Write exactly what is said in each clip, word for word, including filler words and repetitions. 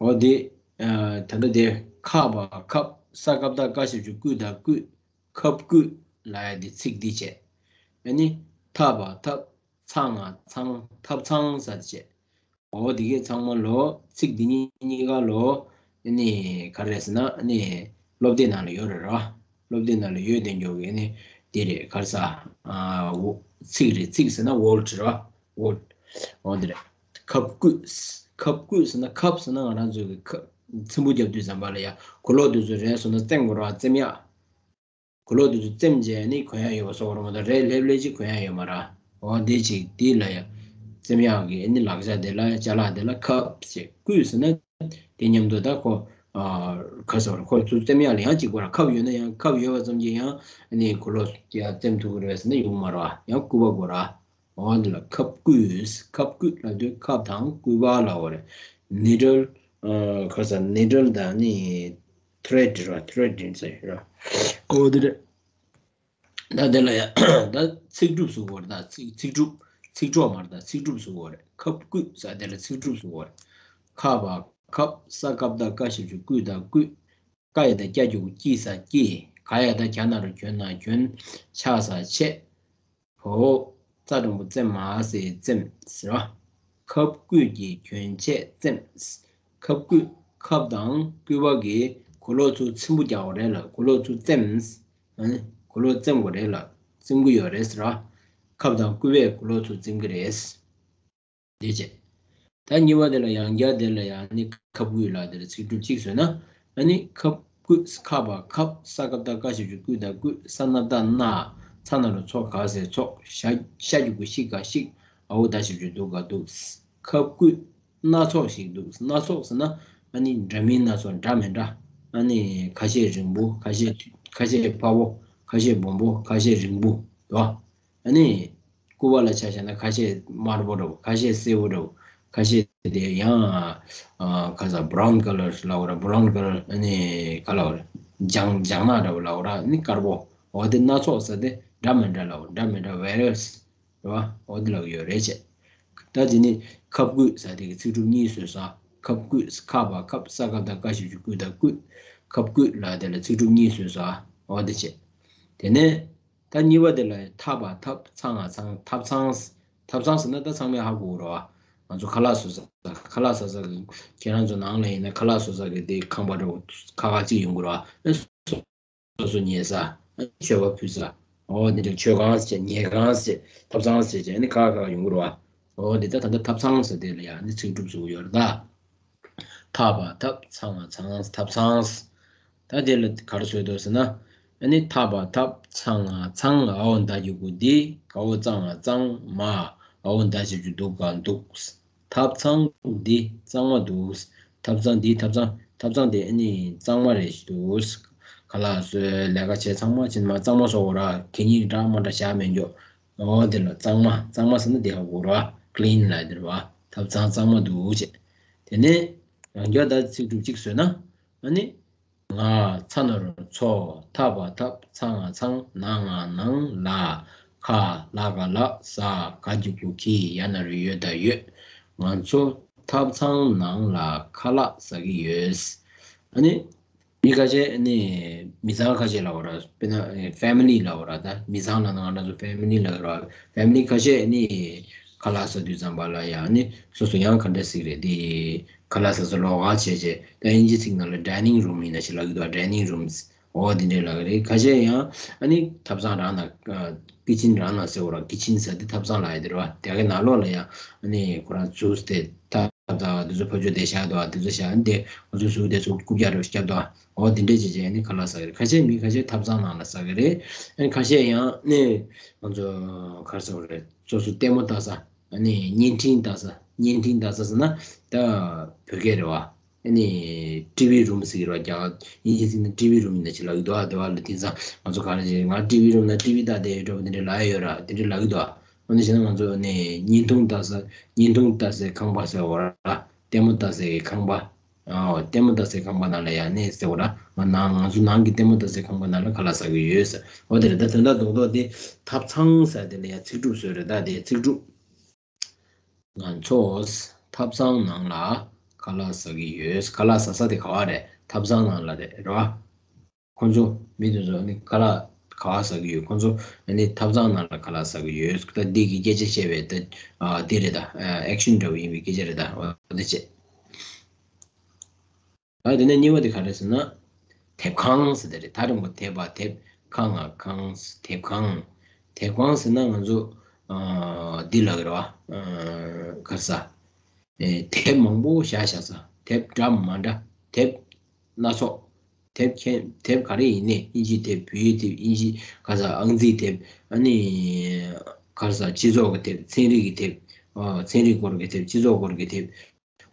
འོ་དེ། ཨ། ད་ལྟ་དེ་ཁ་བ་ཁབ། ས་ཀ་བཏགས་སྐ་ཞབས་ཀྱུ་སྐུ་དང་སྐུད། ཁབ་སྐུད་ལབ་ཡ་དེ་ཚིག་འདི་བྱས། ཨ་ནི་ཐ་བ་ཐབ། ཚ་ང་ཚང་། ཐབ་ཚང་ཟེར་བྱས། འོ་དེ་གས་ཚང་མ་ལོ། ཚིག་འདི་གཉིས་གཉིས་ཀ་ལོ། ཨ་ནི་ག་རེ་ཟེར་ན། ཨ་ནི་སློབ་དེབ་ནང་ལ་ཡོད་རེད་ར། སློབ་དེབ་ནང་ལ་ཡོད་དེ་འཇོག་གི། ཨ་ནི་དེ་རེད། ག་རེ་ཟ། ཨ། འོ། ཚིག་རེད། ཚིག་ཟེར་ན་ཝོརཌ་ར། ཝོརཌ། འོ་དེ་རེད། ཁབ་སྐུད། ཁབ་སྐུད་ཟེར་ན། ཁབ་ཟེར་ན་ང་རང་ཚོ་གི་ཁ། ཚེམ་བུ་རྒྱབ་དུས་ཙམ་པ་ལ་ཡ། གོས་ལོག་དེ་ཚོ་རས་སོང་ན་བཙེམ་དགོས་ར། བཙེམ་ཡག་གོས་ལོག་དེ་ཚོ་བཙེམ་བྱས་ནི་གོན་ཡག་ཡོད་པ་བཟོ་དགོས་རེད་མ་གཏོགས། རས་ལྷེབ་ལྷེབ་ཅིག་གོན་ཡག་ཡོད་མ་རེད། འོ་དེ་ཅིག་དེ་ལ་ཡ། བཙེམ་ཡག་གི་ནི་ལག་ཆ་དེ་ལ། ཅ་ལག་དེ་ལ་ཁབ་ཟེར། སྐུད་ཟེར་ན་དེ་མཉམ་དུ་ད་ཁོ། ཨ། ག་རེ་ཟེར། ཁོ་ཚུར་བཙེམ་ཡག་ལ་ཡང་གཅིག་དགོས་ར། ཁབ་ཡོད་ན་ཡང་། ཁབ་ཡོད་པ་ཙམ་གྱིས་ཡང་ནི་གོས་ལོག་ཡ་བཙེམ་ཐུབ་ཀྱི་རེད་ཟེར་ན་ཡོང་མ་རེད་པ། ཡང་སྐུད་པ་དགོས་ར། འོ་འདི་ལ་ཁབ་སྐུད། ཁབ་སྐུད་ལབ་དུས་ཁབ་དང་སྐུད་པ་ལབ་པ་རེད། ནི་ཌལ། ཨ། ག་རེ་ཟེར། ནི་ཌལ་དང་ནི་ཐི་རེཌ་ར། ཐི་རེཌ་ཟེར་ར། འོ་འདི་རེད། ད་དེ་ལ་ཡ་ད་ཚིག་གྲུབ་བཟོ་དགོས་རེད། ད་ཚིག་ཚིག་གྲུབ། ཚིག་གྲོགས་མ་རེད། ད་ཚིག་གྲུབ་བཟོ་དགོས་རེད། ཁབ་སྐུད་ཟེར་དེ་ལ་ཚིག་གྲུབ་བཟོ་དགོས་རེད། ཁ་བ་ཁབ། ས་ཀ་བཏགས་སྐ་ཞབས་ཀྱུ་སྐུ་དང་སྐུད། ཀ་ཡ་བཏགས་ཀྱ་གི་གུ་ཀྱི་ས་ཀྱི། ག་ཡ་བཏགས་གྱ་ན་རོ་གྱོ་ན་གྱོན། ཆ་ས་ཆས། བ་འོག་ཙ་འགྲེང་བུ་ཙེ་མ་སེ་བཙེམས་ཟེར་བ། ཁབ་སྐུད་ཀྱི་གྱོན་ཆས་བཙེམས། ཁབ་སྐུད། ཁབ་དང་སྐུད་པ་གིས་གོས་ལོག་ཚུར་ཚེམ་བུ་རྒྱག་དགོས་རེད་ལ། གོས་ལོག་ཚུར་བཙེམས། ཨ་ནི་གོས་ལོག་བཙེམ་དགོས་རེད་ལ། བཙེམ་གྱི་ཡོད་རེད་ཟེར་བ། ཁབ་དང་སྐུད་པས་གོས་ལོག་ཚུར་བཙེམ་གྱི་རེད། དེ་བྱས། ད་གཉིས་པ་དེ་ལ། ཡང་བསྐྱར་དེ་ལ་ཡང་ནི་ཁབ་སྐུད་ལབ་དེ་ལ་ཚིག་གྲུབ་གཅིག་བཟོས་ན། ཨ་ནི་ཁབ་སྐུད། ཁ་བ་ཁབ། ས་ཀ་བཏགས་སྐ་ཞབས་ཀྱུ་སྐུ་དང་སྐུད། ས་ན་བཏགས་སྣ། ཚ་ན་རོ་ཚོ་ག་ས་ཚོགས། ཤ་ཤ་གི་གུ་ཤི་ག་ཤིག། འ་འོག་ད་ཞབས་ཀྱུ་འདུ་ག་འདུག། ཁབ་སྐུད་སྣ་ཚོགས་ཤིག་འདུག། སྣ་ཚོགས་ཟེར་ན་ཨ་ནི་འདྲ་མིན་སྣ་ཚོགས། འདྲ་མི་འདྲ། ཨ་ནི་ཁ་ཤས་རིང་པོ། ཁ་ཤས། ཁ་ཤས་ཕ་བོ། ཁ་ཤས་སྦོམ་པོ། ཁ་ཤས་རིང་པོ་འདུག། ཨ་ནི་སྐུད་པ་ལ་ཆ་བཞག་ན་ཁ་ཤས་དམར་པོ་འདྲ་བོ། ཁ་ཤས་སེར་པོ་འདྲ་བོ། ཁ་ཤས་དེ་ཡང་ཨ་ག་ས་བྷ་རའུན་ཀ་ལར་ལབ་དགོས་ར། བྷ་རའུན་ཀ་ལར། ཨ་ནི་ག་ལབ་དགོས་ར། ལྗང་ལྗང་ནག་འདྲ་བོ་ལབ་དགོས་ར། ཨ་ནི་དཀར་པོ། འོ་དེ་སྣ་ཚོགས་ཟེར་དེ་འདྲ་མི་འདྲ་ལབ་དགོས། འདྲ་མི་འདྲ། ཝེ་རི་ཡ་སི། རེད་བ། འོ་དེ་ལབ་ཡོད་རེད་བྱས། ད་དེ་ནི་ཁབ་སྐུད་ཟེར་དེ་གི་ཚིག་གྲུབ་གཉིས་བཟོས་ས། ཁབ་སྐུད། ཁ་བ་ཁབ། ས་ཀ་བཏགས་སྐ་ཞབས་ཀྱུ་སྐུ་དང་སྐུད། ཁབ་སྐུད་ལབ་དེ་ལ་ཚིག་གྲུབ་གཉིས་བཟོས་ས། འོ་དེ་བྱས། དེ་ནས་ད་གཉིས་པ་དེ་ལ་ཐ་བ་ཐབ། ཚ་ང་ཚང་། ཐབ་ཚང་། ཐབ་ཚང་ཟེར་ན་ད་ཚང་མས་ཧ་གོ་གི་རེད་བ། ང་ཚོ་ཁ་ལག་བཟོ་ས། ཁ་ལག་བཟོ་ས་གི། ཁྱེད་རང་ཚོ་ནང་ལ་ཡིན་ན་ཁ་ལག་བཟོ་ས་གི་དེ་ཁང་པ་འདྲ་བོ་ཁག་ཁག་ཅིག་ཡོང་གི་རེད་བ། སོ་སོ་ཉལ་ས། མཆོད་པ་ཕུལ་ས། འོ་དེ་འདྲ། མཆོད་ཁང་ཟེར། ཉལ་ཁང་ཟེར། ཐབ་ཚང་ཟེར་བྱས་ནི་ཁག་ཁག་ཡོང་གི་རེད་བ། འོ་དེ་ད་ད་ལྟ་ཐབ་ཚང་ཟེར་དེ་ལ་ཡང་ནི་ཚིག་གྲུབ་བཟོ་གི་ཡོད་རེད་ད། ཐ་བ་ཐབ། ཚ་ང་ཚང་། ཐབ་ཚང་། ད་དེ་ལ་ག་རེ་བཟོས་འདུག་ཟེར་ན། ཨ་ནི་ཐ་བ་ཐབ། ཚ་ང་ཚང་། འ་འོག་ད་གི་གུ་འདི། ག་འོག་ཙ་ང་གཙང་མ། འ་འོག་ད་ཞབས་ཀྱུ་འདུ་ག་འདུག། ཐབ་ཚང་འདི་གཙང་མ་འདུག། ཐབ་ཚང་འདི། ཐབ་ཚང་། ཐབ་ཚང་དེ་ཨ་ནི་གཙང་མ་རེད་འདུག། ཁ་ལག་བཟོས། ལས་ཀ་བྱས་ཚང་མ་བྱས་མ་གཙང་མ་བཟོ་དགོས་ར། གད་སྙིགས་འདྲ་མ་འདྲ་བཞག་མི་འཇོག། འོ་དེ་ལ་གཙང་མ། གཙང་མ་ཟེར་ན་དེ་ཧ་གོ་ར། ཀི་ལིན་ལབ་དེ་རེད་བ། ཐབ་ཚང་གཙང་མ་འདུག་བྱས། དེ་ནས་ཡང་བསྐྱར་ད་ཚིག་གྲུབ་གཅིག་བཟོས་ན། ཨ་ནི། ང་། ཚ་ན་རོ་ཚོ། ཐ་བ་ཐབ། ཚ་ང་ཚང་། ན་ང་ནང་། ལ། ཁ། ལ་ག་ལགས། ཟ། ག་གི་གུ་གི། ཡ་ན་རོ་ཡོ་ད་ཡོད། ང་ཚོ་ཐབ་ཚང་ནང་ལ་ཁ་ལག་ཟ་གི་ཡོད། ཨ་ནི། མི་ཁ་ཤས་ནི་མི་ཚང་ཁ་ཤས་ལབ་དགོས་ར། དཔེར་ན་ཕེ་མི་ལི་ལབ་དགོས་ར། ད་མི་ཚང་ལབ་ན་ང་རང་ཚོ་ཕེ་མི་ལི་ལབ་དགོས་ར། ཕེ་མི་ལི་ཁ་ཤས་ནི་ཁ་ལག་ཟ་དུས་ཙམ་པ་ལ་ཡང་ནི་སོ་སོ་ཡང་ག་འདྲ་ཟིག་རེད། དེ་ཁ་ལག་ཟ་ས་ལོགས་ཀ་བྱས་བྱས། ད་དབྱིན་ཇི་ཚིག་ནང་ལ་ཌའི་ནིང་རུམ་ཡིན་ན་ཞིག་ལབ་ཀྱི་འདུག། ཌའི་ནིང་རུམ། འོ་དེ་འདྲས་ལབ་ཀྱི་རེད། ཁ་ཤས་ཡང་ཨ་ནི་ཐབ་ཚང་རང་ནང་། ཀི་ཆིན་རང་ནང་ཟེར་དགོས་ར། ཀི་ཆིན་ཟེར་དེ་ཐབ་ཚང་ལབ་ཡ་དེ་རེད་བ། དེ་གའི་ནང་ལོགས་ལ་ཡང་ཨ་ནི་ཁོ་རང་ཟུག་དེ་ཐབ་ཚང་དེ་ཚོ་ཕར་ཕྱོགས་དེ་བཞག་འདུག་བ། དེ་ཚོ་བཞག་ཨ་ནི་དེ་ང་ཚོ་ཟུག་དེ་ཚོ་རྐུབ་བཀྱག་རེ་བརྒྱབ་འདུག་བ། འོ་དེ་འདྲས་བྱས་བྱས་ཨ་ནི་ཁ་ལག་ཟ་གི་རེད། ཁ་ཤས་མི་ཁ་ཤས་ཐབ་ཚང་ནང་ལ་ཟ་གི་རེད། ཨ་ནི་ཁ་ཤས་ཡང་ནི་ང་ཚོ་ག་རེ་ཟེར་དགོས་རེད། སོ་སོ་ལྟད་མོ་ལྟ་ས། ཨ་ནི་བརྙན་འཕྲིན་ལྟ་ས། བརྙན་འཕྲིན་ལྟ་ས་ཟེར་ན་ད་བོད་སྐད་རེད་བ། ཨ་ནི་ཊི་ཝི་རུམ་ཟེར་གྱི་རེད་བ། རྒྱ་དབྱིན་ཇི་ཚིག་ནས་ཊི་ཝི་རུམ་ཡིན་ན་ཅི་ལབ་ཀྱི་འདུག་ཨ། དེ་བ་ལ་དེང་སང་ང་ཚོ་ག་རེ་བྱེད། ང་ཊི་ཝི་རུམ་ན་ཊི་ཝི་ལྟ་བསྡད་ཡོད་འདྲ་པོ་དེ་འདྲས་ལབ་ཡ་ཡོད་ར། དེ་འདྲས་ལབ་ཀྱི་འདུག་ཨ། འོ་ན་བྱས་ན་ང་ཚོ་ཨ་ནི་བརྙན་ཐུང་ལྟ་ས། བརྙན་ཐུང་ལྟ་སའི་ཁང་པ་ཟེར་བ་ར། ལྟད་མོ་ལྟ་སའི་ཁང་པ། ཨོ། ལྟད་མོ་ལྟ་སའི་ཁང་པ་ནང་ལ་ཡ་ནི་ཟེར་བ་ར། ང་ནང་ང་ཚོ་ནང་གི་ལྟད་མོ་ལྟ་སའི་ཁང་པ་ནང་ལ་ཁ་ལག་ཟ་གི་ཡོད་ཟེར། འོ་དེ་རེད། ད་དོན་དག་རྡོག་རྡོག་དེ་ཐབ་ཚང་ཟེར་དེ་ལ་ཡ་ཚིག་གྲུབ་བཟོས་རེད། ད་དེ་ཚིག་གྲུབ། ང་ཚོ་ཐབ་ཚང་ནང་ལ་ ཁ་ལག་ཟ་གི་ཡོད། ཁ་ལག་ཟ་ས་དེ་ག་བ་རེད། ཐབ་ཚང་ནང་ལ་རེད། རེད་བ། ཁོང་ཚོ་མི་དེ་ཚོ་ནི་ཁ་ལག་ག་བ་ཟ་གི་ཡོད། ཁོང་ཚོ་ནི་ཐབ་ཚང་ནང་ལ་ཁ་ལག་ཟ་གི་ཡོད། ད་འདི་གི་སྐད་ཆ་བཤད་པའི་ད་ཨ་འདི་རེད་ད། ཨེག་ཤན་འདྲ་བོ་ཡིན་པའི་སྐད་ཆ་རེད་ད། འོ་འདི་བྱས། ཨ་དེ་ནས་གཉིས་པ་དེ་ག་རེ་ཟེར་ན། དེབ་ཁང་ཟེར་དེ་རེད། ད་རིང་པོ་དེབ་པ་དེབ། ཁང་ང་ཁང་། དེབ་ཁང་། དེབ་ཁང་ཟེར་ན་ང་ཚོ་ཨ་འདི་ལ་གི་རེད་བ། ཨ་ག་རེ་ཟ། ཨེ་དེབ་མང་པོ་བཞག་བཞག་ས། དེབ་འདྲ་མ་འདྲ། དེབ་སྣ་ཚོགས། དེབ་མཁན་དེབ་ག་རེ་ཡིན་ནའི། དབྱིན་ཇིའི་དེབ། བོད་ཡིག་དེབ། དབྱིན་ཇི་ག་རེ་ཟ། ཨང་རྩིས་དེབ། ཨ་ནི་ག་རེ་ཟ། སྤྱི་ཚོགས་ཀྱི་དེབ། ཚན་རིག་གི་དེབ། ཨ་ཚན་རིག་སྐོར་གྱི་དེབ། སྤྱི་ཚོགས་སྐོར་གྱི་དེབ།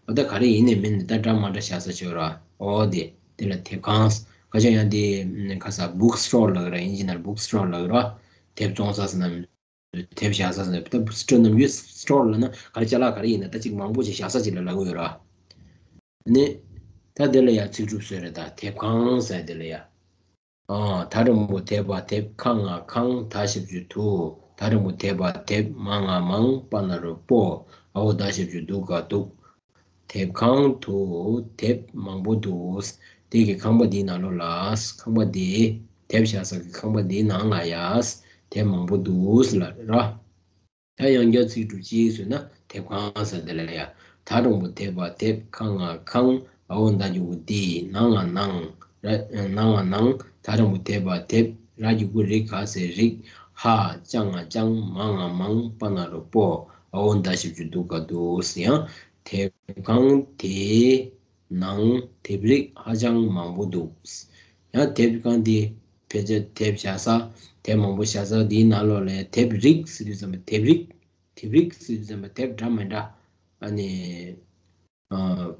འོ་ད་ག་རེ་ཡིན་ནའི་མིན་ནའི་ད་འདྲ་མ་འདྲ་བཞག་ས་ཅིག་ཡོད་ར། འོ་དེ་དེ་ལ་དེབ་ཁང་། ཁ་ཤས་ཡང་དེ་ག་རེ་ཟ། བུག་སི་ཊོར་ལབ་ཀྱི་ར། དབྱིན་ཇི་ནང་བུག་སི་ཊོར་ལབ་ཀྱི་ར། དེབ་བཙོང་ས་ཟེར་ན། དེབ་བཞག་ས་ཟེར་ན། ད་སི་ཊོར་ནམ་རྒྱུན་སི་ཊོར་ལབ་ན་ག་རེ་ཅ་ལག་ག་རེ་ཡིན་ན་ད་ཅིག་མང་པོ་ཅིག་བཞག་ས་ཅིག་ལ་ལབ་ཀྱི་ཡོད་ར། ནི། ད་དེ་ལ་ཡ་ཚིག་གྲུབ་བཟོས་རེད་ད། དེབ་ཁང་ཟེར་དེ་ལ་ཡ། ཨ་ད་རིང་པོ་དེབ་པ་དེབ། ཁང་ང་ཁང་། ད་ཞབས་ཀྱུ་དུ། ད་རིང་པོ་དེབ་པ་དེབ། མ་ང་མང་། པ་ན་རོ་པོ། འ་འོག་ད་ཞབས་ཀྱུ་འདུ་ག་འདུག་དེབ་ཁང་དུ་དེབ་མང་པོ་འདུག་དེ་གི་ཁང་པ་འདིའི་ནང་ལོགས་ལ། ཁང་པ་འདི། དེབ་བཞག་ས་གི་ཁང་པ་འདིའི་ནང་ལ་ཡ། དེབ་མང་པོ་འདུག་ལབ་ར། ད་ཡང་བསྐྱར་ཚིག་གྲུབ་གཅིག་བཟོས་ན་དེབ་ཁང་ཟེར་དེ་ལ་ཡ། ད་རིང་པོ་དེབ་པ་དེབ། ཁང་ང་ཁང་། འ་འོག་ད་ཞབས་ཀྱུ་འདི། ན་ང་ནང་། ར་ན་ང་ནང་། ད་རིང་པོ་དེབ་པ་དེབ། ར་ཞབས་ཀྱུ་རི། ག་ས་རིག་ཧ་ཅང་ང་ཅང་། མ་ང་མང་། པ་ན་རོ་པོ། འ་འོག་ད་ཞབས་ཀྱུ་འདུ་ག་འདུག་ཡང་དེབ་ཁང་དེའི་ནང་དེབ་རིགས་ཧ་ཅང་མང་པོ་འདུག་ཡང་དེབ་ཁང་དེ་ཕལ་ཆེར་དེབ་བཞག་ས། དེབ་མང་པོ་བཞག་ས་འདིའི་ནང་ལོགས་ལ་དེབ་རིགས་ཟེར་དུས་ཙམ་པ། དེབ་རིགས། དེབ་རིགས་ཟེར་དུས་ཙམ་པ་དེབ་འདྲ་མི་འདྲ། ཨ་ནི་ཨ་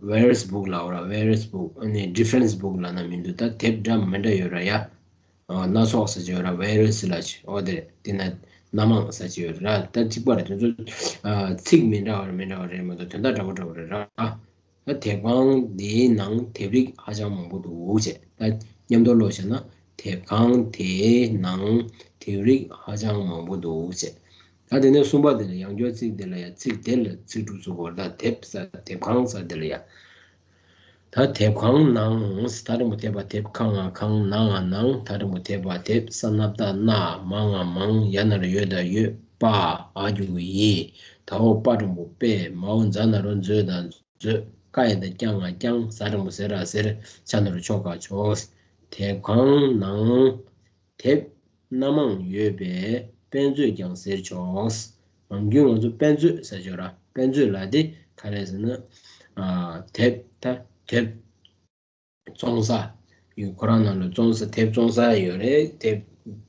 ཝེ་རི་ཡས་བུག་ལབ་ར། ཝེ་རི་ཡས་བུག་ཨ་ནི་ཌི་ཕ་རེན་སི་བུག་ལབ་ན་མི་འདུག་ད་དེབ་འདྲ་མི་འདྲ་ཡོད་ར་ཡ། ཨ་སྣ་ཚོགས་ཟེར་གྱི་ཡོད་ར། ཝེ་རི་ཡས་ལབ་ཀྱི། འོ་དེ་རེད། དེ་ན་སྣ་མང་ཟེར་གྱི་ཡོད་ར། ད་གཅིག་པ་རེད། དེ་ཚོ་ཨ་ཚིག་མི་འདྲ་བ་རེད། མི་འདྲ་བ་རེད་མ་གཏོགས་དོན་དག་འདྲ་པོ་འདྲ་པོ་རེད་ར། ད་དེབ་ཁང་འདིའི་ནང་དེབ་རིགས་ཧ་ཅང་མང་པོ་འདུག་ཅེས། ད་མཉམ་དུ་ཀློག་བྱས་ན། དེབ་ཁང་དེའི་ནང་དེབ་རིགས་ཧ་ཅང་མང་པོ་འདུག་ཅེས། ད་དེ་ནས་གསུམ་པ་དེ་ལ་ཡང་བསྐྱར་ཚིག་དེ་ལ་ཡ། ཚིག་དེ་ལ་ཚིག་གྲུབ་ཚུགས་པར། ད་དེབ་ཟེར། དེབ་ཁང་ཟེར་དེ་ལ་ཡ། ད་དེབ་ཁང་ནང་། ད་རིང་པོ་དེབ་པ་དེབ། ཁང་ང་ཁང་། ན་ང་ནང་། ད་རིང་པོ་དེབ་པ་དེབ། ས་ན་བཏགས་སྣ། མ་ང་མང་། ཡ་ན་རོ་ཡོ་ད་ཡོད། པ། འ་ཞབས་ཀྱུ་ཡི། ད་འོག་པ་འགྲེང་བུ་པེ། མ་འོག་ཛ་ན་རོ་མཛོ་དང་མཛོད། ཀ་ཡ་བཏགས་ཀྱ་ང་ཀྱང་། ཟ་འགྲེང་བུ་ཟེ་ར་ཟེར། ཆ་ན་རོ་ཆོ་ག་ཆོགས། དེབ་ཁང་ནང་དེབ་སྣ་མང་ཡོད་པས་དཔེ་མཛོད་ཀྱང་ཟེར་ཆོག་ནམ་རྒྱུན་ང་ཚོ་དཔེ་མཛོད་ཟེར་ཆོག་ར། དཔེ་མཛོད་ལབ་དེ་ག་རེ་ཟེར་ན། ཨ་དེབ། ད་དེབ་བཙོང་ས་ཡོད། ཁོ་རང་ནང་ལ་བཙོང་ས། དེབ་བཙོང་ས་ཡོད་རེད། དེབ།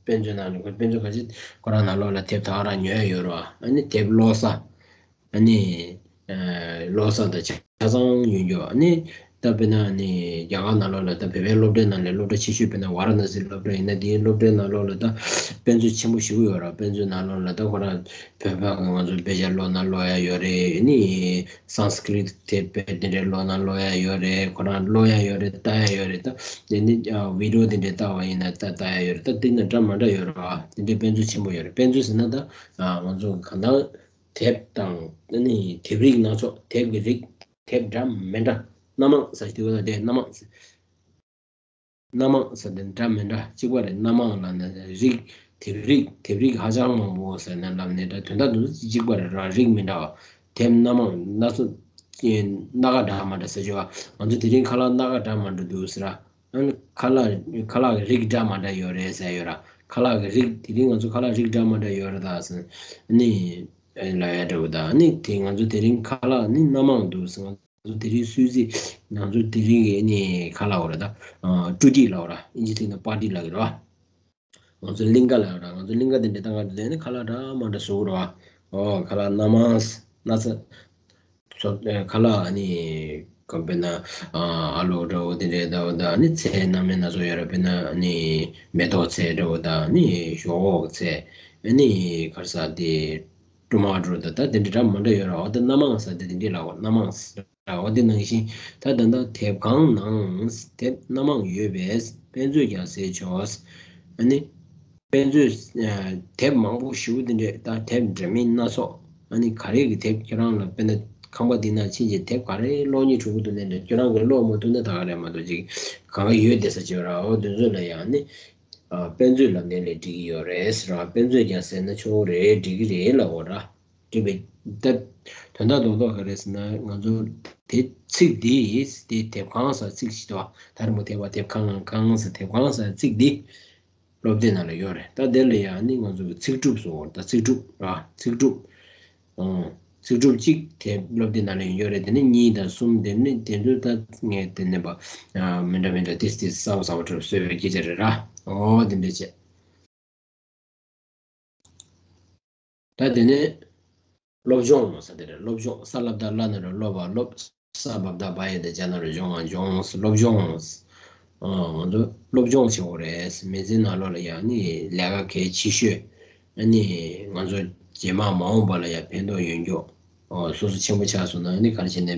དཔེ་མཛོད་ནང་ལ། དཔེ་མཛོད་ག་ཅི། ཁོ་རང་ནང་ལོགས་ལ་དེབ་ད་ག་རང་ཉོ་ཡ་ཡོད་རེད་བ། ཨ་ནི་དེབ་ཀློག་ས། ཨ་ནི་ཨ་ཀློག་ས་དང་ཆ་ཚང་ཡོད་རྒྱུ། ཨ་ནི་ད་དཔེར་ན་ཨ་ནི་རྒྱ་གར་ནང་ལོགས་ལ་ད་བོད་པའི་སློབ་གྲྭའི་ནང་ལ་སློབ་གྲྭ་ཆེ་ཤོས་དཔེར་ན་ཝཱ་ར་ཎ་སི་སློབ་གྲྭ་ཡིན་ན། དེའི་སློབ་གྲྭའི་ནང་ལོགས་ལ་ད་དཔེ་མཛོད་ཆེན་པོ་ཞེ་པོ་ཡོད་ར། དཔེ་མཛོད་ནང་ལོགས་ལ་ད་ཁོ་རང་བོད་པ་གི་ང་ཚོ་དཔེ་ཆ་ཀློག་ན་ཀློག་ཡ་ཡོད་རེད། ཨ་ནི་སཾ་སྐྲྀཏ་དེབ་དཔེ་དེ་འདྲའི་ཀློག་ན་ཀློག་ཡ་ཡོད་རེད། ཁོ་རང་ཀློག་ཡ་ཡོད་རེད། ལྟ་ཡ་ཡོད་རེད། ད་དེ་ནི་ཨ་བི་ཌི་ཡོ་དེ་འདྲའི་ལྟ་བ་ཡིན་ན་ད་ལྟ་ཡ་ཡོད་རེད། ད་དེ་ནི་འདྲ་མ་འདྲ་ཡོད་རེད་བ། དེ་འདྲའི་དཔེ་མཛོད་ཆེན་པོ་ཡོད་རེད། དཔེ་མཛོད་ཟེར་ན་ད་ཨ་ང་ཚོ་གང་ལྟར་དེབ་དང་ཨ་ནི་དེབ་རིགས་སྣ་ཚོགས། དེབ་ཀྱི་རིགས། དེབ་འདྲ་མི་འདྲ། སྣ་མང་ཟེར་དུས་ད་དེ་སྣ་མང་ཟེར། སྣ་མང་ཟེར་དེ་འདྲ་མི་འདྲ་གཅིག་པ་རེད། སྣ་མང་ལབ་ན་རིགས། དེབ་རིགས། དེབ་རིགས་ཧ་ཅང་མང་པོ་ཟེར་ནས་ལབ་ནས་ད་དོན་དག་དེ་ཚོ་གཅིག་པ་རེད་ར། རིགས་མི་འདྲ་བ། དེབ་སྣ་མང་སྣ་ཚོགས། སྣ་ཁ་འདྲ་མི་འདྲ་ཟེར་གྱི་བ། ང་ཚོ་དེ་རིང་ཁ་ལག་སྣ་ཁ་འདྲ་མི་འདྲ་འདུག་ཟེར་ར། ཨ་ནི་ཁ་ལག་ཁ་ལག་གི་རིགས་འདྲ་མི་འདྲ་ཡོད་རེད་ཟེར་ཡོད་ར། ཁ་ལག་གི་རིགས། དེ་རིང་ང་ཚོ་ཁ་ལག་རིགས་འདྲ་མི་འདྲ་ཡོད་རེད་ད་ཟེར། ཨ་ནི་ལབ་ཡ་འདྲ་བོ་ད། ཨ་ནི་དེ་ང་ཚོ་དེ་རིང་ཁ་ལག་ནི་སྣ་མང་འདུག་ཟེར། ང་ཚོ་དེ་རིང་སུད་སི། ང་ཚོ་དེ་རིང་གི་ཨ་ནི་ཁ་ལག་འོ་ར་ད། ཨ་ཀྲུ་ཏི་ལབ་ར། ཨིན་ཇི་ཐིག་ན་པར་ཊི་ལབ་ཀྱི་རེད་བ། ང་ཚོ་གླིང་ག་ལབ་ར། ང་ཚོ་གླིང་ག་དེ་འདྲ་ད་ག་འདྲ་ནི་ཁ་ལག་འདྲ་མ་འདྲ་བཟོ་གི་རེད་བ། ཨོ་ཁ་ལག་སྣ་མང་སྣ་ཚ། ཁ་ལག་ཨ་ནི་ག་དཔེར་ན་ཨ་ལུ་འདྲ་བོ་དེ་འདྲའི་འདྲ་བོ་ད། ཨ་ནི་ཚལ་སྣ་མིན་སྣ་ཚོགས་ཡོད་ར། དཔེར་ན་ཨ་ནི་མེ་ཏོག་ཚལ་འདྲ་བོ་ད། ཨ་ནི་ཞོག་ཁོག་ཚལ། ཨ་ནི་ག་རེ་ཟ་དེ། ཊོ་མ་ཊོ་ད། ད་དེ་འདྲ་འདྲ་མ་འདྲ་ཡོད་ར། འོ་ད་སྣ་མང་ཟེར་དེ་དེ་འདྲ་ལབ་འོ། སྣ་མང་ཟེར་ར། འོ་དེ་ནང་བཞིན་ད་ད་ལྟ་དེབ་ཁང་ནང་དེབ་སྣ་མང་ཡོད་པས་དཔེ་མཛོད་ཀྱང་ཟེར་ཆོག་ཨ་ནི་དཔེ་མཛོད། ཨ་དེབ་མང་པོ་ཞེ་པོ་དེ་འདྲ། ད་དེབ་འདྲ་མིན་སྣ་ཚོགས། ཨ་ནི་ག་རེ་གི་དེབ། ཁྱེད་རང་ལ་དཔེར་ན་ ཁང་པ་འདི་ནང་ཕྱིན་ཅིག་དེབ་ག་རེ་ཀློག་སྙིང་བྲོ་གི་འདུག་ནས་ཁྱོད་རང་གིས་ཀློག་མ་ཐུབ་ན་ད་ག་རེ་མ་གཏོགས་ཅིག་གང་ག་ཡོད་བསྡད་ས་ཅིག་ཡོད་ར། འོ་དེ་ཚོ་ལ་ཡང་ནི་ཨ་དཔེ་མཛོད་ལབ་ནས་ལས་འགྲིག་གི་ཡོད་རེད་ཟེར་བ། དཔེ་མཛོད་ཀྱང་ཟེར་ན་ཆོག་རེད། འགྲིག་གི་རེད་ལབ་འོ་ར། འགྲིག་པའི་ད་དོན་དག་རྡོག་རྡོག་ག་རེ་ཟེར་ན་ང་ཚོ་དེ་ཚིག་འདི་དེ་དེབ་ཁང་ཟེར་ཚིག་ཞིག་འདུག་བ། ད་རིང་མོ་དེབ་བ་དེབ་ཁང་ཁང་ཟེར་དེབ་ཁང་ཟེར་ཚིག་འདི་སློབ་དེབ་ནང་ལ་ཡོད་རེད། ད་དེ་ལ་ཡང་ནི་ང་ཚོ་གི་ཚིག་གྲུབ་སོགས་ད་ཚིག་གྲུབ་ར་ཚིག་གྲུབ་ཨང་ཚིག་གྲུབ་གཅིག་དེ་སློབ་དེབ་ནང་ལ་ཡོད་རེད། དེ་ནི་གཉིས་དང་གསུམ་དེ་ནི་དེ་ཚོ་ད་ངས་དེ་ནས་པ་མི་འདྲ་མི་འདྲ་ཏིས་ཏིས་གསར་པ་གསར་པ་འཕྲོད་བཟོས་པའི་སྐད་ཆ་རེད་ར། ཨོ་དེ་འདྲ་བྱས། ད་དེ་ནས་སློབ་སྦྱོང་ཟེར་དེ་རེད། སློབ་སྦྱོང་ས་ལ་བཏགས་སླ་ན་རོ་སློ་བ་སློབ། ས་བ་བཏགས་སྦ་ཡ་བཏགས་སྦྱ་ན་རོ་སྦྱོང་ང་སྦྱོང་། སློབ་སྦྱོང་། ཨ་ང་ཚོ་སློབ་སྦྱོང་བྱེད་དགོས་རེད། མི་ཚེ་ནང་ལོགས་ལ་ཡང་ནི་ལས་ཀ་གལ་ཆེ་ཤོས། ཨ་ནི་ང་ཚོ་རྗེས་མ་མ་འོངས་པ་ལ་ཡང་ཕན་ཐོགས་ཡོང་རྒྱུ། ཨོ་སོ་སོ་ཆེན་པོ་ཆགས་སོང་ན་ཨ་ནི་ག་རེ་བྱས་ནས་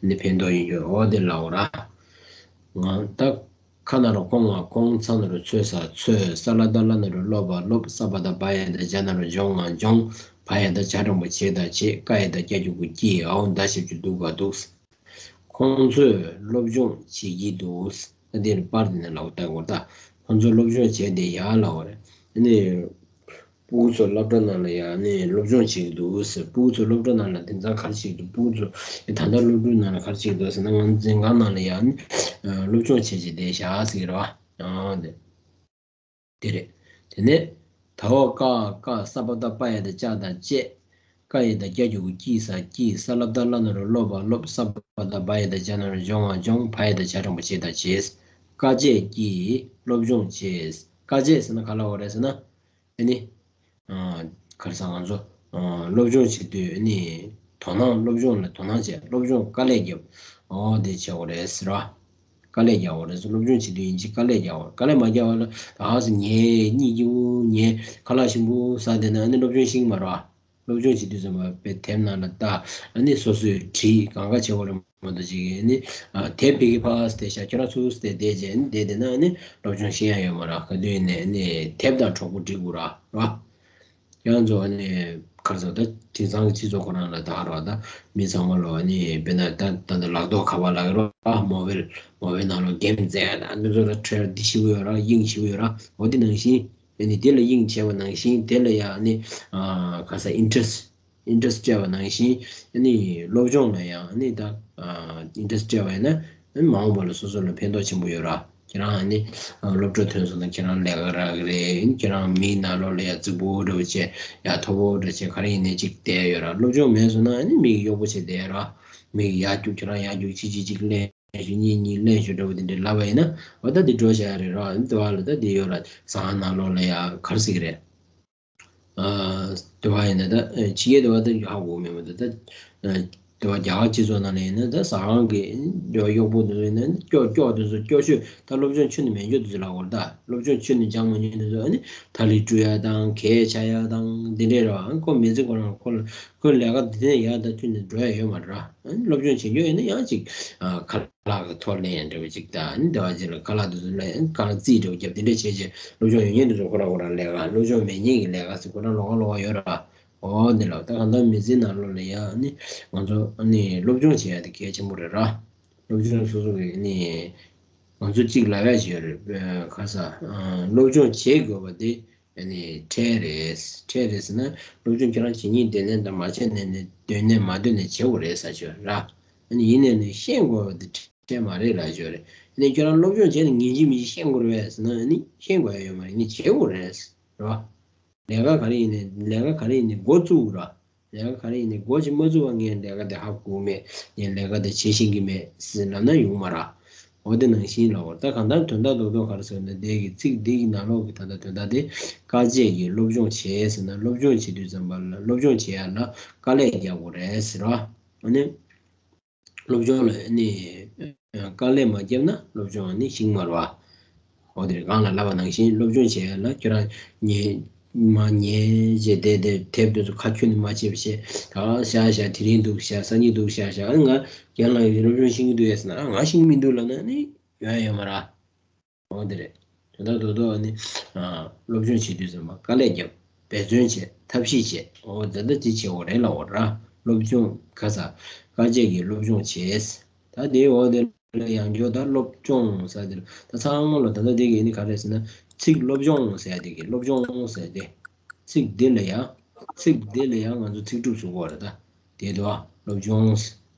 ནི་ཕན་ཐོགས་ཡོང་རྒྱུ་འོ་དེ་ལབ་འོ་ར། ང་ད་ཁ་ན་རོ་ཁོང་ང་ཁོང་ཚ་ན་རོ་ཚོས་ས་ཚོས། ས་ལ་བཏགས་སླ་ན་རོ་སློ་བ་སློབ། ས་བ་བཏགས་སྦ་ཡ་བཏགས་སྦྱ་ན་རོ་སྦྱོང་ང་སྦྱོང་། བ་ཡ་བཏགས་བྱ་འགྲེང་བུ་བྱེ་ད་བྱེད། ཀ་ཡ་བཏགས་ཀྱ་གི་གུ་ཀྱི། འའོ་ད་ཞབས་ཀྱུ་འདུག་ག་འདུག་ཁོང་ཚོས་སློབ་སྦྱོང་བྱེད་ཀྱི་འདུག་ད་འདིར་པར་འདི་ནས་ལབ་ད་གོ་ད། ཁོང་ཚོས་སློབ་སྦྱོང་བྱས་ཏེ་ཡར་ལབ་པ་རེད། ཨ་ནི། སྤུ་གུ་ཚོ་སློབ་གྲྭ་ནང་ལ་ཡང་ནི་སློབ་སྦྱོང་བྱེད་ཀྱི་འདུག་ཟེར། སྤུ་གུ་ཚོ་སློབ་གྲྭ་ནང་ལ་དེང་སང་ག་རེ་བྱེད་ཀྱི་འདུག་སྤུ་གུ་ཚོ་ད་ལྟ་སློབ་ཕྲུག་ནང་ལ་ག་རེ་བྱེད་ཀྱི་འདུག་ཟེར་ན་ང་ཚོ་འཛིན་ཁང་ནང་ལ་ཡང་ནི་སློབ་སྦྱོང་བྱེད་བྱེད་བསྡད་བཞག་ཟེར་གྱི་རེད་བ། ཨང་དེ་དེ་རེད། དེ་ནས་ད་འོག་ཀ་ཀ་ས་བ་བཏགས་སྦ་ཡ་བཏགས་སྦྱ་ད་སྦྱེད། ཀ་ཡ་བཏགས་ཀྱ་གི་གུ་ཀྱི་ས་ཀྱིས། ས་ལ་བཏགས་སླ་ན་རོ་སློ་བ་སློབ། ས་བ་བཏགས་སྦ་ཡ་བཏགས་སྦྱ་ན་རོ་སྦྱོང་ང་སྦྱོང་། བ་ཡ་བཏགས་བྱ་འགྲེང་བུ་བྱེ་ད་བྱེད། དཀའ་སྤྱད་ཀྱིས་སློབ་སྦྱོང་བྱེད། དཀའ་སྤྱད་ཟེར་ན་ག་ལབ་པ་རེད་ཟེར་ན། ཨ་ནི། ཨ་ག་རེ་ཟེར་ང་ཚོ་ཨ་སློབ་སྦྱོང་བྱེད་དུས་ཨ་ནི་དོ་སྣང་སློབ་སྦྱོང་ལ་དོ་སྣང་བྱེད། སློབ་སྦྱོང་དཀའ་ལས་རྒྱབ། ཨོ་དེ་བྱེད་དགོས་རེད་ཟེར་བ། དཀའ་ལས་རྒྱག་དགོས་རེད་ཟེར། སློབ་སྦྱོང་བྱེད་དུས་ཡིན་གཅིག་དཀའ་ལས་རྒྱག་དགོས་རེད། དཀའ་ལས་མ་རྒྱག་པ་ལ་ད་ཧ་སི་ཉལ་གཉིད་སྐྱིད་པོ་ཉལ་ཁ་ལག་ཞིམ་པོ་ཟ་བསྡད་ན་ཨ་ནི་སློབ་སྦྱོང་ཤེས་ཀྱི་མ་རེད་བ། སློབ་སྦྱོང་བྱེད་དུས་ཙམ་པ་དཔེ་དེབ་ནང་ལ་ལྟ། ཨ་ནི་སོ་སོས་བྲིས་གང་ག་བྱེད་དགོས་རེད་མ་གཏོགས་ཅིག་ཨ་ནི་ཨ་དེབ་ཕ་གི་ཕ་སི་བལྟས་ཤག་ཁྱོད་རང་ཚུར་སི་བལྟས་བསྡད་རྗེས་ཨ་ནི་བསྡད་བསྡད་ན་ཨ་ནི་སློབ་སྦྱོང་ཤེས་ཡ་ཡོད་མ་རེད། ག་དུས་ནས་ཨ་ནི་དེབ་དང་གྲོགས་པོ་འགྲིག་དགོས་ར་ར། ཁྱེད་རང་ཚོ་ཨ་ནི་ག་རེ་ཟེར་ད་དེང་སང་གི་སྤྱི་ཚོགས་ཁོ་རང་ལ་ད་ར་ད་མི་ཚང་མ་ལོ་ཨ་ནི་དཔེར་ན་ད་ད་ད་ལག་ཐོག་ཁ་པར་ལ་ཡོད་ར་མོ་བེལ་མོ་བེལ་ནང་ལོ་གེམ་རྩེ་ཡ་ད་ཨ་ནི་ཚོ་ལ་ཁྲེལ་འདི་ཞིག་ཡོད་ར་དབྱིངས་ཞིག་ཡོད་ར། འོ་དེ་ནང་བཞིན་ཨ་ནི་དེ་ལ་དབྱིངས་བྱས་པ་ནང་བཞིན་དེ་ལ་ཡ་ཨ་ནི་ག་ས་interest interest སྤྲད་པ་ནང་བཞིན་ཨ་ནི་སློབ་སྦྱོང་ལ་ཡང་ཨ་ནི་ད་interest སྤྲད་པ་ཡིན་ན་ཨ་ནི་མ་འོངས་པ་ལ་སོ་སོ་ལ་ཕན་ཐོགས་ཆེན་པོ་ཡོད་ར། ཁྱེད་རང་ཨ་ནི་སློབ་གྲྭ་ཐོན་སོང་ན་ཁྱེད་རང་ལས་ཀ་རག་གི་རེད། ཁྱེད་རང་མིའི་ནང་ལོགས་ལ་ཡ་རྫིག་པོ་འདྲ་བོ་བྱས་ཡ་མཐོ་པོ་འདྲ་བྱས་ག་རེ་ཡིན་ནའི་ཅིག་བསྡད་ཡོད་ར། སློབ་སྦྱོང་མེད་སོང་ན་ཨ་ནི་མིག་གཡོག་པོ་བྱས་བསྡད་ཡོད་ར། མིག་ཡར་རྒྱུག་ཁྱེད་རང་ཡར་རྒྱུག་གཅིག་གཅིག་གཅིག་ལེན་ཞུ་གཉིས་གཉིས་ལེན་ཞུ་འདྲ་བོ་དེ་འདྲ་ལབ་པ་ཡིན་ན་འོ་ད་དེ་འགྲོ་བཞག་རེད་ར། ཨ་ནི་དེ་བ་ལ་ད་དེ་ཡོད་ར། ཟ་ཁང་ནང་ལོགས་ལ་ཡ་ག་རེ་ཟེར་གི་རེད། དེ་བ་ཡིན་ན་ད་ཕྱི་རྒྱལ་དེ་བ་ད་ཧ་གོ་མེད་མ་ད་ད་དེ་བ་རྒྱ་གར་སྤྱི་ཚོགས་ནང་ལ་ཡིན་ན་ད་ཟ་ཁང་གི་གཡོག་པོ་དེ་ཚོ་ཡིན་ན་སྐྱོ་སྐྱོ་དེ་ཚོ་སྐྱོ་ཤོས་ད་སློབ་སྦྱོང་ཁྱོན་ནས་མེད་ཤོས་དེ་ཚོ་ལ་གོ་ར། ད་སློབ་སྦྱོང་ཁྱོན་ནས་སྦྱངས་མ་མྱོང་དེ་ཚོ་ཨ་ནི་ཐ་ལི་བཀྲུ་ཡ་དང་གད་ཆག་ཡ་དང་དེ་འདྲས་རེད་བ། ཁོ་མི་ཚེ་ཁོ་རང་ཁོ་ལ་ཁོའི་ལས་ཀ་དེ་ནས་ཡར་ད་ཁྱོན་ནས་འགྲོ་ཡ་ཡོད་མ་རེད་ར། ཨ་ནི་སློབ་སྦྱོང་བྱེད་རྒྱུ་ཡིན་ན་ཡང་ཅིག་ཁ་ལག་གི་ཐོག་ལེན་ཡང་འདྲ་བོ་ཅིག་དང་ཨ་ནི་དེ་བ་ཅིག་ལ་ཁ་ལག་དེ་ཚོ་ལ་ཡང་ཁ་ལག་རྩིས་འདྲ་བོ་བརྒྱབ་དེ་འདྲ་བྱས་བྱས་སློབ་སྦྱོང་ཡོད་མཁན་དེ་ཚོ་ཁོ་ར་ཁོ་ར་ལས་ཀ་སློབ་སྦྱོང་མེད་མཁན་གྱི་ལས་ཀ་ཟེར་ཁོ་རང་ལོགས་ཀ་ལོགས་ཀ་ཡོད་ར། འོ་འདི་ལ་ད་གང་ལྟར་མི་ཚེའི་ནང་ལོགས་ལ་ཡང་ཨ་ནི་ང་ཚོ་ཨ་ནི་སློབ་སྦྱོང་བྱེད་ཡ་དེ་གལ་ཆེན་པོ་རེད་ར། སློབ་སྦྱོང་སོ་སོ་གི་ཨ་ནི་ང་ཚོ་གཅིག་ལབ་ཡ་ཞིག་ཡོད་རེད། ཁ་ས་སློབ་སྦྱོང་བྱེད་དགོས་པ་དེ། ཨ་ནི་ཁྲལ་རེད། ཁྲལ་རེད་ཟེར་ན་སློབ་སྦྱོང་ཁྱེད་རང་བྱེད་སྙིང་འདོད་ནས་དང་མ་བྱས་ནས་ནས་འདོད་ནས་མ་འདོད་ནས་བྱེད་དགོས་རེད་ཟེར་ཞོར་ར། ཨ་ནི་ཡིན་ནས་ནི་ཤེས་དགོས་པ་དེ་ཁྲལ་མ་རེད་ལབ་ཞོར་རེད། ཨ་ནི་ཁྱེད་རང་སློབ་སྦྱོང་བྱས་ནས་ངེས་ཅིག་མི་ཅིག་ཤེས་དགོས་རེད་ཟེར་ན་ཨ་ནི་ཤེས་དགོས་ཡ་ཡོད་མ་རེད། ཨ་ནི་བྱེད་དགོས་རེད་ཟེར་ར། ལས་ཀ་ག་རེ་ཡིན་ནས་ལས་ཀ་ག་རེ་ཡིན་ནས་འགོ་བཙུགས་ར། ལས་ཀ་ག་རེ་ཡིན་ནའི་འགོ་ཅིག་མ་བཙུགས་པ་ངས་ལས་ཀ་དེ་ཧ་གོ་མེད། ངས་ལས་ཀ་དེ་བྱེད་ཤེས་ཀྱི་མེད་ཟེར་ལབ་ན་ཡོང་མ་ར། འོ་དེ་ནང་བཞིན་ལ་འོ་ད་གང་ལྟར་དོན་དག་རྡོག་རྡོག་ག་རེ་ཟེར་ན་དེ་གི་ཚིག་འདི་གི་ནང་ལོགས་ཀྱི་ད་ལྟ་དོན་དག་དེ་དཀའ་སྤྱད་ཀྱིས་སློབ་སྦྱོང་བྱེད་ཟེར་ན་སློབ་སྦྱོང་བྱེད་དུས་ཙམ་པ་ལ་སློབ་སྦྱོང་བྱེད་ཡ་ལ་དཀའ་ལས་རྒྱག་དགོས་རེད་ཟེར་བ། ཨ་ནི། སློབ་སྦྱོང་ལ་ནི་དཀའ་ལས་མ་བརྒྱབ་ན་སློབ་སྦྱོང་ནི་ཤེས་ཀྱི་མ་རེད་བ། འོ་དེ་རེད། གང་ལ་ལབ་པ་ནང་བཞིན་སློབ་སྦྱོང་བྱེད་ཡ་ལ་ཁྱོད་རང་ཉལ་མ་ཉལ་བྱས་བསྡད་དེ་དེབ་དེ་ཚོ་ཁ་ཁྱོན་ནས་མ་བྱེད་པ་བྱས་ད་ཤ་ཤ་དེ་རིང་འདུག་ཤ་སང་ཉིན་འདུག་ཤ་ཤ་ཨ་ང་རྒན་ལགས་ཡིན་སློབ་སྦྱོང་ཤེས་ཀྱི་འདུག་ཡ་ཟེར་ན་ཨ་ང་ཤེས་ཀྱི་མི་འདུག་ལབ་ན་ནི་ཡོང་ཡ་ཡོད་མ་རེད། འོ་དེ་རེད། དོན་དག་རྡོག་རྡོག་ནི། ཨ་སློབ་སྦྱོང་བྱེད་དུས་ཙམ་པ་དཀའ་ལས་རྒྱབ། འབད་བརྩོན་བྱེད། ཐབས་ཤེས་བྱེད། འོ་ད་ལྟ་ཅི་བྱེད་འོ་རེད་ལ་འོ་ར། སློབ་སྦྱོང་ག་ས་དཀའ་སྤྱད་ཀྱིས་སློབ་སྦྱོང་བྱས། ད་དེའི་འོག་དེ་ལ་ཡང་བསྐྱར་ད་སློབ་སྦྱོང་ཟེར་དེ་ལ་ད་ཚང་མ་ལ་ད་ལྟ་དེ་གི་ནི་ག་རེ་ཟེར་ན་ཚིག་སློབ་སྦྱོང་ཟེར་དེ་གི་སློབ་སྦྱོང་ཟེར་དེ་ཚིག་འདི་ལ་ཡང་ཚིག་འདི་ལ་ཡང་ང་ཚོ་ཚིག་གྲུབ་བཟོ་དགོས་རེད། ད་དེ་དུ་བ་སློབ་སྦྱོང་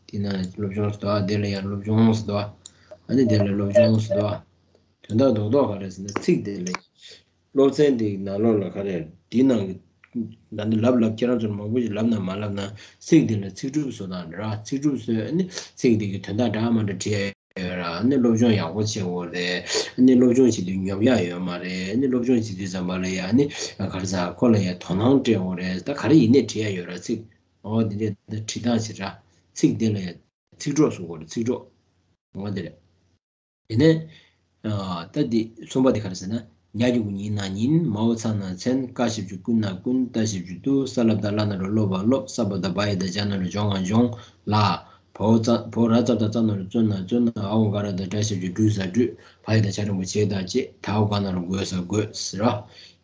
དེ་ན་སློབ་སྦྱོང་ཟེར་དུ་བ་དེ་ལ་ཡང་སློབ་སྦྱོང་ཟེར་དུ་བ་ཨ་ནི་དེ་ལ་སློབ་སྦྱོང་ཟེར་དུ་བ། དོན་དག་རྡོག་རྡོག་ག་རེ་ཟེར་ན་ཚིག་དེ་ལས་སློབ་ཚན་དེའི་ནང་ལོགས་ལ་ག་རེ་དེའི་ནང་གི་ད་འདི་ལབ་ལབ་ཁྱེད་རང་ཚོར་མང་པོ་ཞིག་ལབ་ན་མ་ལབ་ན་ཚིག་དེ་ལ་ཚིག་གྲུབ་བཟོ་སྟངས་རེད་ར། ཚིག་གྲུབ་བཟོས་ཨ་ནི་ཚིག་དེ་གི་དོན་དག་འདྲ་མ་འདྲ་བྲིས་ཡ་ཡོད་ར། ཨ་ནི་སློབ་སྦྱོང་ཡག་པོ་བྱེད་དགོས་རེད། ཨ་ནི་སློབ་སྦྱོང་བྱེད་དུས་ཉོབ་ཡག་ཡོད་མ་རེད། ཨ་ནི་སློབ་སྦྱོང་བྱེད་དུས་ཙམ་པ་ལ་ཡ་ཨ་ནི་ག་རེ་ཟ་ཁོ་ལ་ཡ་དོ་སྣང་སྤྲད་དགོས་རེད། ད་ག་རེ་ཡིན་ནའི་བྲིས་ཡ་ཡོད་ར་ཚིག་འོ་དེ་འདྲས་ད་བྲིས་སྟངས་བྱེད་ར་ཚིག་དེ་ལ་ཡ་ཚིག་གྲོགས་བཟོ་དགོས་རེད། ཚིག་གྲོགས་འོ་དེ་རེད། དེ་ནས་ཨ་ད་འདི་གསུམ་པ་དེ་ག་རེ་ཟེར་ན། ཉ་གི་གུ་ཉི་ན་ཉིན། མའོ་ཚ་ན་མཚན། ཀ་ཞབས་ཀྱུ་ཀུ་ན་ཀུན། ཏ་ཞབས་ཀྱུ་ཏུ། ས་ལ་བཏགས་སླ་ན་རོ་སློ་བ་སློབ། ས་བ་བཏགས་སྦ་ཡ་བཏགས་སྦྱ་ན་རོ་སྦྱོང་ང་སྦྱོང་། ལ། བ་འོ་ཙ་བ་འོ་ར་ཙ་བཏགས་རྩ་ན་རོ་རྩོ་ན་རྩོད། ན་འ་འོ་ག་ར་བཏགས་སྒྲ་ཞབས་ཀྱུ་སྒྲུ་ས་སྒྲུད། བ་ཡ་བཏགས་བྱ་འགྲེང་བུ་བྱེ་བཏགས་བྱེད། ད་འོ་ག་ན་རོ་དགོད་ས་དགོད་ཟེར་རོ།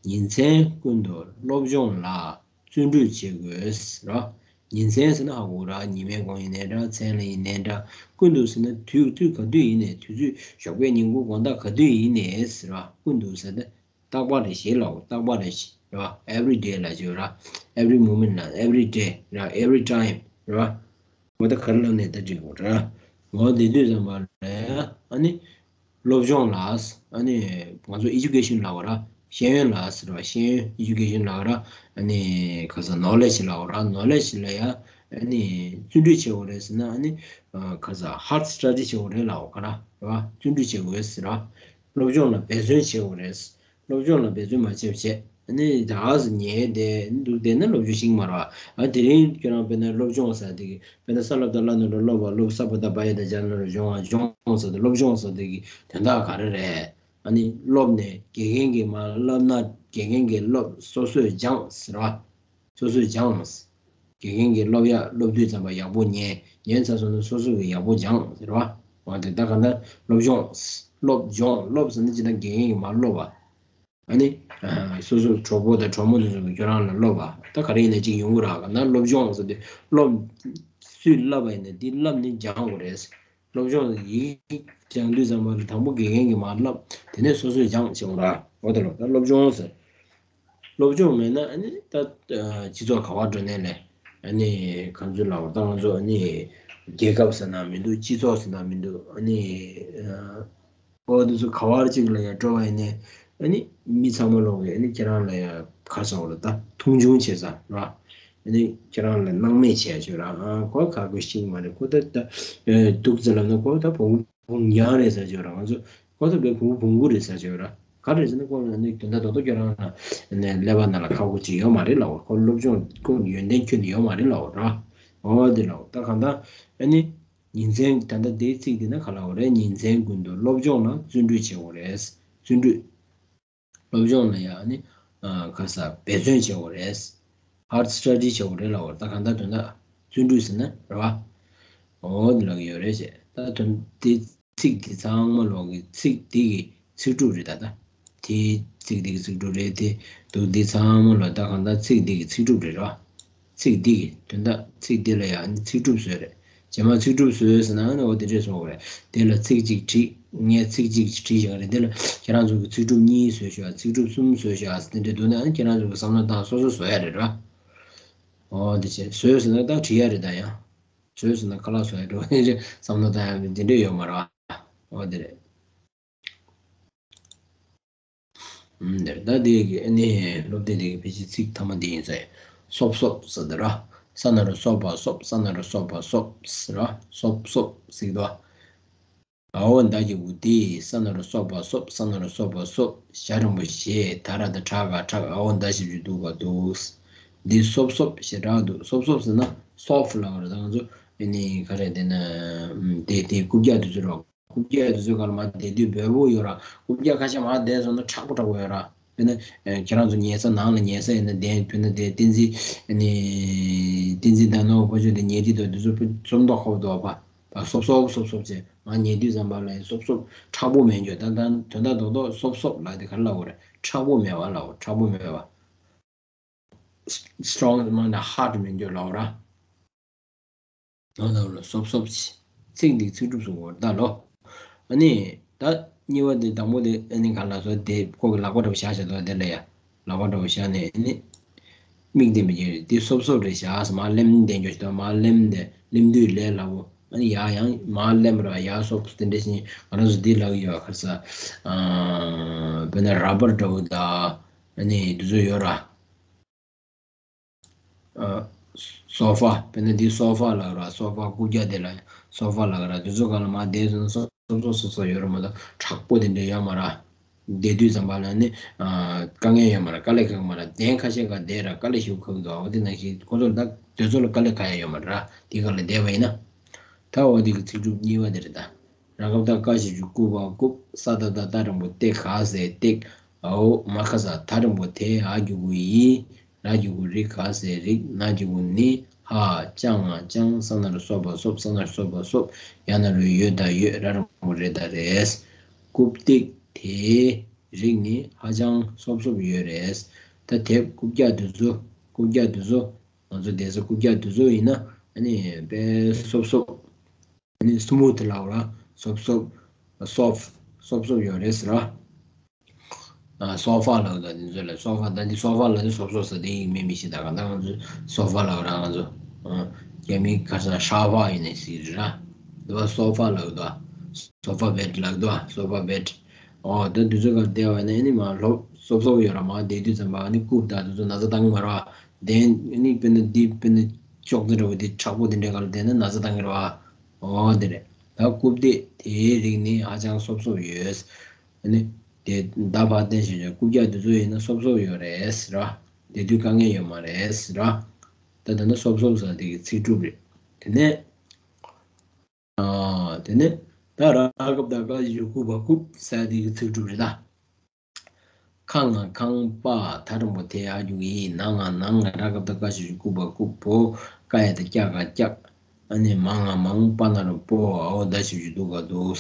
ཉིན་མཚན་ཀུན་ཏུ་སློབ་སྦྱོང་ལ་བརྩོན་འགྲུས་བྱེད་དགོས་ཟེར་རོ། ཉིན་མཚན་ཟེར་ན་ཧ་གོ་ར། ཉི་མའི་གུང་ཡིན་ནའི་འདྲ། མཚན་ལ་ཡིན་ནའི་འདྲ། ཀུན་ཏུ་ཟེར་ན་དུས་དུས་ག་དུས་ཡིན་ནའི་དུས་ཚོད་ཞོགས་པའི་ཉིན་གུང་དགོང་དག་ག་དུས་ཡིན་ནའི་ཟེར་རོ། ཀུན་ཏུ་ཟེར་ན་རྟག་པ་རེ་ཞིག་ལ་རྟག་པ་རེ་ཞིག་ར། every day ལ་བརྗོད་ར། every moment ལ་every day ར། every time ར། འོ་ད་ག་རེ་ལབ་ནས་ད་འགྲིག་གོ་ར། འོ་དེ་དུས་ཙམ་པ་ལ་ཨ་ནི་སློབ་སྦྱོང་ལ་ཨ་ནི་ང་ཚོ་ཨེ་ཇུ་ཀེ་ཤན་ལབ་པ་ར། ཤེས་ཡོན་ལ་ཟེར་བ་ཤེས་ཡོན་ཨེ་ཇུ་ཀེ་ཤན་ལབ་པ་ར། ཨ་ནི་ག་ས་ནོ་ལེ་ཇི་ལབ་པ་ར། ནོ་ལེ་ཇི་ལ་ཡ་ཨ་ནི་བརྩོན་འགྲུས་བྱེད་དགོས་རེད་ཟེར་ན་ཨ་ནི་ག་ས་ཧར་ཌི་སི་ཊ་ཌི་བྱེད་དགོས་རེད་ལབ་པ་ག་ར་ར། བརྩོན་འགྲུས་བྱེད་དགོས་ཟེར་ར། སློབ་སྦྱོང་ལ་འབད་བརྩོན་བྱེད་དགོས་རེད། སློབ་སྦྱོང་ལ་འབད་བརྩོན་མ་བྱས་བྱས་ཨ་ནི་ད་ག་ས་ཉལ་བསྡད་འདུག་བསྡད་ན་སློབ་སྦྱོང་ཤེས་ཀྱི་མ་རེད་བ། ཨ་དེ་རིང་ཁྱོད་རང་དཔེར་ན་སློབ་སྦྱོང་ཟེར་དེ་གི་དཔེར་ན་ས་ལ་བཏགས་སླ་ན་རོ་སློ་བ་སློབ། ས་བ་བཏགས་སྦ་ཡ་བཏགས་སྦྱ་ན་རོ་སྦྱོང་བ་སྦྱོང་ཟེར་དེ་སློབ་སྦྱོང་ཟེར་དེ་གི་དོན་དག་ག་རེ་རེད། ཨ་ནི་སློབ་ནས་དགེ་རྒན་གྱིས་མར་བསླབ་ན་དགེ་རྒན་གྱིས་སློབ་སོ་སོས་སྦྱངས་ཟེར་བ། སོ་སོས་སྦྱངས། དགེ་རྒན་གྱིས་སློབ་ཡག་སློབ་དུས་ཙམ་པ་ཡག་པོ་ཉན། ཉན་ཚར་སོང་ན་སོ་སོ་གིས་ཡག་པོ་སྦྱངས་ཟེར་བ། འོ་དེ་ད་ག་ན་སློབ་སྦྱོང་། སློབ་སྦྱོང་སློབ་ཟེར་ན་ཅི་ད་དགེ་རྒན་གྱིས་མར་སློབ་པ། ཨ་ནི་སོ་སོ་གྲོགས་པོ་དང་གྲོགས་མོ་དེ་ཚོ་གིས་ཁྱོད་རང་ལ་སློབ་པ། ད་ག་རེ་ཡིན་ན་ཅིག་ཡོང་གི་ར། ག་ན་སློབ་སྦྱོང་ཟེར་དུས་སློབ་སུས་བསླབ་པ་ཡིན་ན་དེ་བསླབ་ནས་སྦྱང་དགོས་རེད། སློབ་སྦྱོང་ཡིག་སྦྱང་དུས་ཙམ་པ་ལ་དང་པོ་དགེ་རྒན་གྱིས་མར་བསླབ། དེ་ནས་སོ་སོས་སྦྱངས་བྱེད་དགོས་ར། འོ་དེ་ལ་ད་སློབ་སྦྱོང་ཟེར། སློབ་སྦྱོང་མེད་ན་ཨ་ནི་ད་སྤྱི་ཚོགས་ག་བར་འགྲོ་ནས་ལས་ཨ་ནི་གང་ཚོད་ལབ་ད་ང་ཚོ་ཨ་ནི་རྒྱལ་ཁབ་ཟེར་ན་མི་འདུག་སྤྱི་ཚོགས་ཟེར་ན་མི་འདུག་ཨ་ནི་ཨོ་དེ་ཚོ་ག་བར་ཅིག་ལ་ཡ་འགྲོ་བ་ཡིན་ནས་ཨ་ནི་མི་ཚང་མ་ལོག་གི་ཨ་ནི་ཁྱེད་རང་ལ་ཡ་ག་ཟེར་བ་ལ་ད་མཐོང་ཆུང་བྱེད་ས་ར། ཨ་ནི་ཁྱེད་རང་ལ་སྣང་མེད་བྱས་བྱོས་ར། ཨ་ཁོ་ག་གོ་ཤེས་མ་རེད། ཁོ་ད་ད་འདུག་ཟེར་ལབ་ན་ཁོ་ད་བོང་བོང་རྒྱང་རེད་ཟེར་བྱོས་ར། ང་ཚོ་ཁོ་ད་བོད་བོང་བུ་བོང་བུ་རེད་ཟེར་བྱོས་ར། ག་རེ་ཟེར་ན་ཁོ་ནི་དོན་དག་རྡོག་རྡོག་ཁྱོད་རང་ནས་ཀླད་པ་ནང་ལ་ཁག་པོ་ཅིག་ཡོད་མ་རེད་ལབ། ཁོ་སློབ་སྦྱོང་ཁོ་ཡོན་ཏན་ཁྱོན་ནས་ཡོད་མ་རེད་ལབ་ར། འོ་དེ་ལབ། ད་གང་ལྟར་ཨ་ནི་ཉིན་མཚན་ད་ལྟ་དེའི་ཚིག་འདི་ན་ག་ལབ་རེད། ཉིན་མཚན་ཀུན་ཏུ་སློབ་སྦྱོང་ལ་བརྩོན་འགྲུས་བྱེད་དགོས་རེད། བརྩོན་འགྲུས། སློབ་སྦྱོང་ལ་ཡང་ནི་ག་ས་འབད་བརྩོན་བྱེད་དགོས་རེད། ཧར་ཌི་སི་ཊ་ཌི་བྱེད་དགོས་རེད་ལབ་ར། ད་གང་ལྟར་དོན་དག་བརྩོན་འགྲུས་ཟེར་ན་རེད་བ། འོ་འདི་ལབ་ཀྱི་ཡོད་རེད་ཅེས། ད་དོན་དེ་ཚིག་འདི་ཚང་མ་ལོག་གི་ཚིག་འདི་གི་ཚིག་གྲུབ་རེད། ད་ད་དེ་ཚིག་འདི་གི་ཚིག་གྲུབ་རེད། དེ་འདུག་འདི་ཚང་མ་ལོག་ད་གང་ལྟར་ཚིག་འདི་གི་ཚིག་གྲུབ་རེད་ར། ཚིག་འདི་གི་དོན་དག་ཚིག་འདི་ལ་ཡང་ཚིག་གྲུབ་བཟོས་རེད། རྗེས་མ་ཚིག་གྲུབ་བཟོས་ཟེར་ན་ཨ་ནི་འོ་དེ་འདྲས་བཟོ་དགོས་རེད། དེ་ལ་ཚིག་གཅིག་བྲིས། ངས་ཚིག་གཅིག་བྲིས་བཞག་རེད། དེ་ལ་ཁྱེད་རང་ཚོ་གི་ཚིག་གྲུབ་གཉིས་བཟོས་ཤོག་ཚིག་གྲུབ་གསུམ་བཟོས་ཤོག་དེ་འདྲས་འདུག་ན་ཨ་ནི་ཁྱེད་རང་ཚོ་གི་བསམ་བློ་བཏང་སོ་སོ་བཟོ་ཡ་རེད་ར། འོ་དེ་བྱས་བཟོས་ཟེར་ན་ད་བྲིས་ཡ་རེད། ད་ཡང་བཟོས་ཟེར་ན་ཁ་ལག་བཟོ་ཡ་འགྲོ་བསམ་བློ་བཏང་ཡ་དེ་འདྲས་ཡོད་མ་རེད་བ། འོ་དེ་རེད། ཨུམ། འདིར་ད་དེ་གི་ཨ་ནི་སློབ་དེབ་དེ་གི་ཕལ་ཆེར་ཚིག་མཐའ་མ་འདི་ཡིན་ས་ཡིན། སོབ་སོབ་ཟེར་དེ་ར། ས་ན་རོ་སོ་བ་སོབ། ས་ན་རོ་སོ་བ་སོབ་ཟེར་ར། སོབ་སོབ་ཟེར་གི་འདུག་བ། འ་འོག་འདའ་གི་གུ་འདི། ས་ན་རོ་སོ་བ་སོབ། ས་ན་རོ་སོ་བ་སོབ། ཞ་རིང་པོ་ཞེ། ད་ར་ད་ཁྲ་ག་ཁྲག་འ་འོག་འདའ་ཞབས་ཀྱུ་འདུག་ག་འདུག་འདི་སོབ་སོབ་ཞེ་དྲག་འདུག་སོབ་སོབ་ཟེར་ན་སོབ་ལབ་པ་རེད། ད་ང་ཚོ་ཨ་ནི་ག་རེ་དེ་ན་དེ་དེ་རྐུབ་བཀྱག་དེ་ཚོ་ར། རྐུབ་བཀྱག་དེ་ཚོའི་སྒང་ལ་མར་བསྡད་དུས་འབོལ་པོ་ཡོད་ར། རྐུབ་བཀྱག་ཁ་ཤས་མར་བསྡད་སོང་ན་མཁྲེགས་པོ་མཁྲེགས་པོ་ཡོད་ར། དཔེར་ན་ཨེ་ཁྱེད་རང་ཚོ་ཉལ་ས་ནང་ལ་ཉལ་ས་ཡིན་ན་བསྡད། དཔེར་ན་དེ་བསྟན་འཛིན་ཨ་ནི་བསྟན་འཛིན་དང་ནོར་བུ་ཕོ་ཆུང་དེ་ཉལ་དུས་དང་དེ་ཚོ་ཚོམ་མདོག་ཁ་པོ་འདུག་པ། ད་སོབ་སོབ་སོབ་སོབ་བྱས་མར་ཉལ་དུས་ཙམ་པ་ལ་ཡང་སོབ་སོབ་མཁྲེགས་པོ་མེད་འགྱོ། ད་ད་དོན་དག་རྡོག་རྡོག་སོབ་སོབ་ལབ་དེ་ག་རེ་ལབ་དགོས་རེད། མཁྲེགས་པོ་མེད་པ་ལབ་དགོས། མཁྲེགས་པོ་མེད་པ། སི་ཊོང་མ་ན་ཧར་ཌི་མེད་འགྱོ་ལབ་དགོས་ར། ལོ་ལོ་ལོ་སོབ་སོབ་ཅི། ཚིག་འདི་ཚིག་གྲུབ་སུ་བོར་ད་ལོ། ཨ་ནི་ད་གཉིས་པ་དེ་དང་པོ་དེ་ཨ་ནི་ག་ལ་སོ་དེ་ཁོ་གི་ལག་པ་འདྲ་བོ་བཞག་བཞག་འདུག་དེ་ལ་ཡ། ལག་པ་འདྲ་བོ་བཞག་ནས་ཨ་ནི། མིག་དེ་མི་རྒྱུ་དེ་སོབ་སོབ་རེ་བཞག་ས་མ་ལེམ་དེ་འཇོག་ཞིག་དང་མ་ལེམ་དེ་ལེམ་དུས་ལས་སླ་བོ། ཨ་ནི་ཡ་ཡང་མ་ལེམ་ར་ཡ་སོབ་དེ་འདྲ་ཞིག་ང་རང་ཚོ་འདི་ལག་ཡོད་ཁ་ས། དཔེར་ན་ར་བར་འདྲ་བོ་དང་ཨ་ནི་དེ་ཚོ་ཡོད་ར། སོ་ཕ། དཔེར་ན་འདི་སོ་ཕ་ལབ་ར། སོ་ཕ་རྐུབ་བཀྱག་དེ་ལ་སོ་ཕ་ལབ་ར། དེ་ཚོ་གང་ལ་མ་བསྡད་སོང་ན་སོ་སོ་སོ་སོ་ཡོད་ར་མ་གཏོགས་དྲག་པོ་དེ་འདྲ་ཡོད་མ་ར། བསྡད་དུས་ཙམ་པ་ལ་ནི་དཀའ་ངལ་ཡོད་མ་ར། དཀའ་ལས་ཁག་མ་ར། གདན་ཁ་ཤས་ཀ་བསྡད་ར་དཀའ་ལས་ཞིག་ཁག་འདུག་འོ་དེ་ནང་བཞིན་ཁོ་ཚོ་ལ་ད་དེ་ཚོ་ལ་དཀའ་ལས་ཁག་ཡ་ཡོད་མ་ར། དེ་ག་ལ་བསྡད་པ་ཡིན་ན། ད་འོ་དེ་གི་ཚིག་གྲུབ་གཉིས་པ་དེ་རེད་ད། ར་ག་བཏགས་རྐ་ཞབས་ཀྱུ་རྐུ་བ་རྐུབ། ས་ཏ་བཏགས་སྟ་འགྲེང་བུ་སྟེ་ག་ས་སྟེགས། འ་འོག་མ་ཁ་ས་ད་འགྲེང་བུ་དེ། འ་གི་གུ་འི། ར་གི་གུ་རི། ག་ས་རིགས། ན་གི་གུ་ནི། ཧ་ཅ་ང་ལྕང་། ས་ན་རོ་སོ་བ་སོབ། ས་ན་རོ་སོ་བ་སོབ། ཡ་ན་རོ་ཡོ་ད་ཡོད། ར་འགྲེང་བུ་རེ་ད་རེད། རྐུབ་སྟེགས་དེའི་རིགས་ནི་ཧ་ཅང་སོབ་སོབ་ཡོད་རེད། ད་དེབ་རྐུབ་བཀྱག་དེ་ཚོ། རྐུབ་བཀྱག་དེ་ཚོ། ང་ཚོ་བསྡད་ས་རྐུབ་བཀྱག་དེ་ཚོ་ཡིན་ན་ཨ་ནི་དཔེ་སོབ་སོབ། ཨ་ནི་སི་མུ་ཐི་ལབ་ར། སོབ་སོབ། སོབ། སོབ་སོབ་ཡོད་རེད་ཟེར་ར། ཨ་སོ་ཕ་ལབ་ད་འདི་ཚོ་ལ་སོ་ཕ། ད་འདི་སོ་ཕ་ལབ་ནི་སོབ་སོབ་ཟེར་དེ་ཡིན་མིན་མི་ཤེས། ད་ག་ད་ང་ཚོ་སོ་ཕ་ལབ་ར། ང་ཚོ་ཨ་རྒྱ་མིའི་ཁ་སང་ཧྲ་ཕ་ཡིན་ནི་ཟེར་ར། འདི་བ་སོ་ཕ་ལབ་ད། སོ་ཕ་བེད་ལབ་ད། སོ་ཕ་བེད། ཨོ་ད་འདི་ཚོ་ག་བསྡད་པ་ཡིན་ན་ཨ་ནི་མ་ལོབ་སོབ་སོབ་ཡོད་ར། མ་བསྡད་དུས་ཙམ་པ་ཨ་ནི་རྐུབ་ད་འདི་ཚོ་ན་ཚ་བཏང་གི་མ་ར་བ། དེ་ནི་དཔེར་ན་འདི་དཔེར་ན་ཅོག་ཙེ་འདྲ་བོ་དེ་དྲག་པོ་དེ་འདྲའི་སྒང་ལ་བསྡད་ན་ན་ཚ་བཏང་གི་རེད་བ། འོ་དེ་རེད། ད་རྐུབ་སྟེགས་དེའི་རིགས་ནི་ཧ་ཅང་སོབ་སོབ་ཡོད། ཨ་ནི་དེ་ད་ཕར་བསྟན་བྱས་ཀྱང་རྐུབ་བཀྱག་དེ་ཚོ་ཡིན་ན་སོབ་སོབ་ཡོད་རེད་ཟེར་ར། བསྡད་དུས་དཀའ་ངལ་ཡོད་མ་རེད་ཟེར་ར། ད་ད་ནི་སོབ་སོབ་ཟེར་དེ་གི་ཚིག་གྲུབ་རེད། དེ་ནས། ཨ། དེ་ནས་ད་ར་ག་བཏགས་རྐ་ཞབས་ཀྱུ་རྐུ་བ་རྐུབ་ཟེར་དེ་གི་ཚིག་གྲུབ་རེད་ད། ཁ་ང་ཁང་པ། ད་འགྲེང་བུ་དེ། འ་གི་གུ་འི། ན་ང་ནང་། ར་ག་བཏགས་རྐ་ཞབས་ཀྱུ་རྐུ་བ་རྐུབ། བོ། ཀ་ཡ་བཏགས་ཀྱ་ག་ཀྱག་ཨ་ནི་མ་ང་མང་། པ་ན་རོ་པོ། འ་འོག་ད་ཞབས་ཀྱུ་འདུ་ག་འདུག་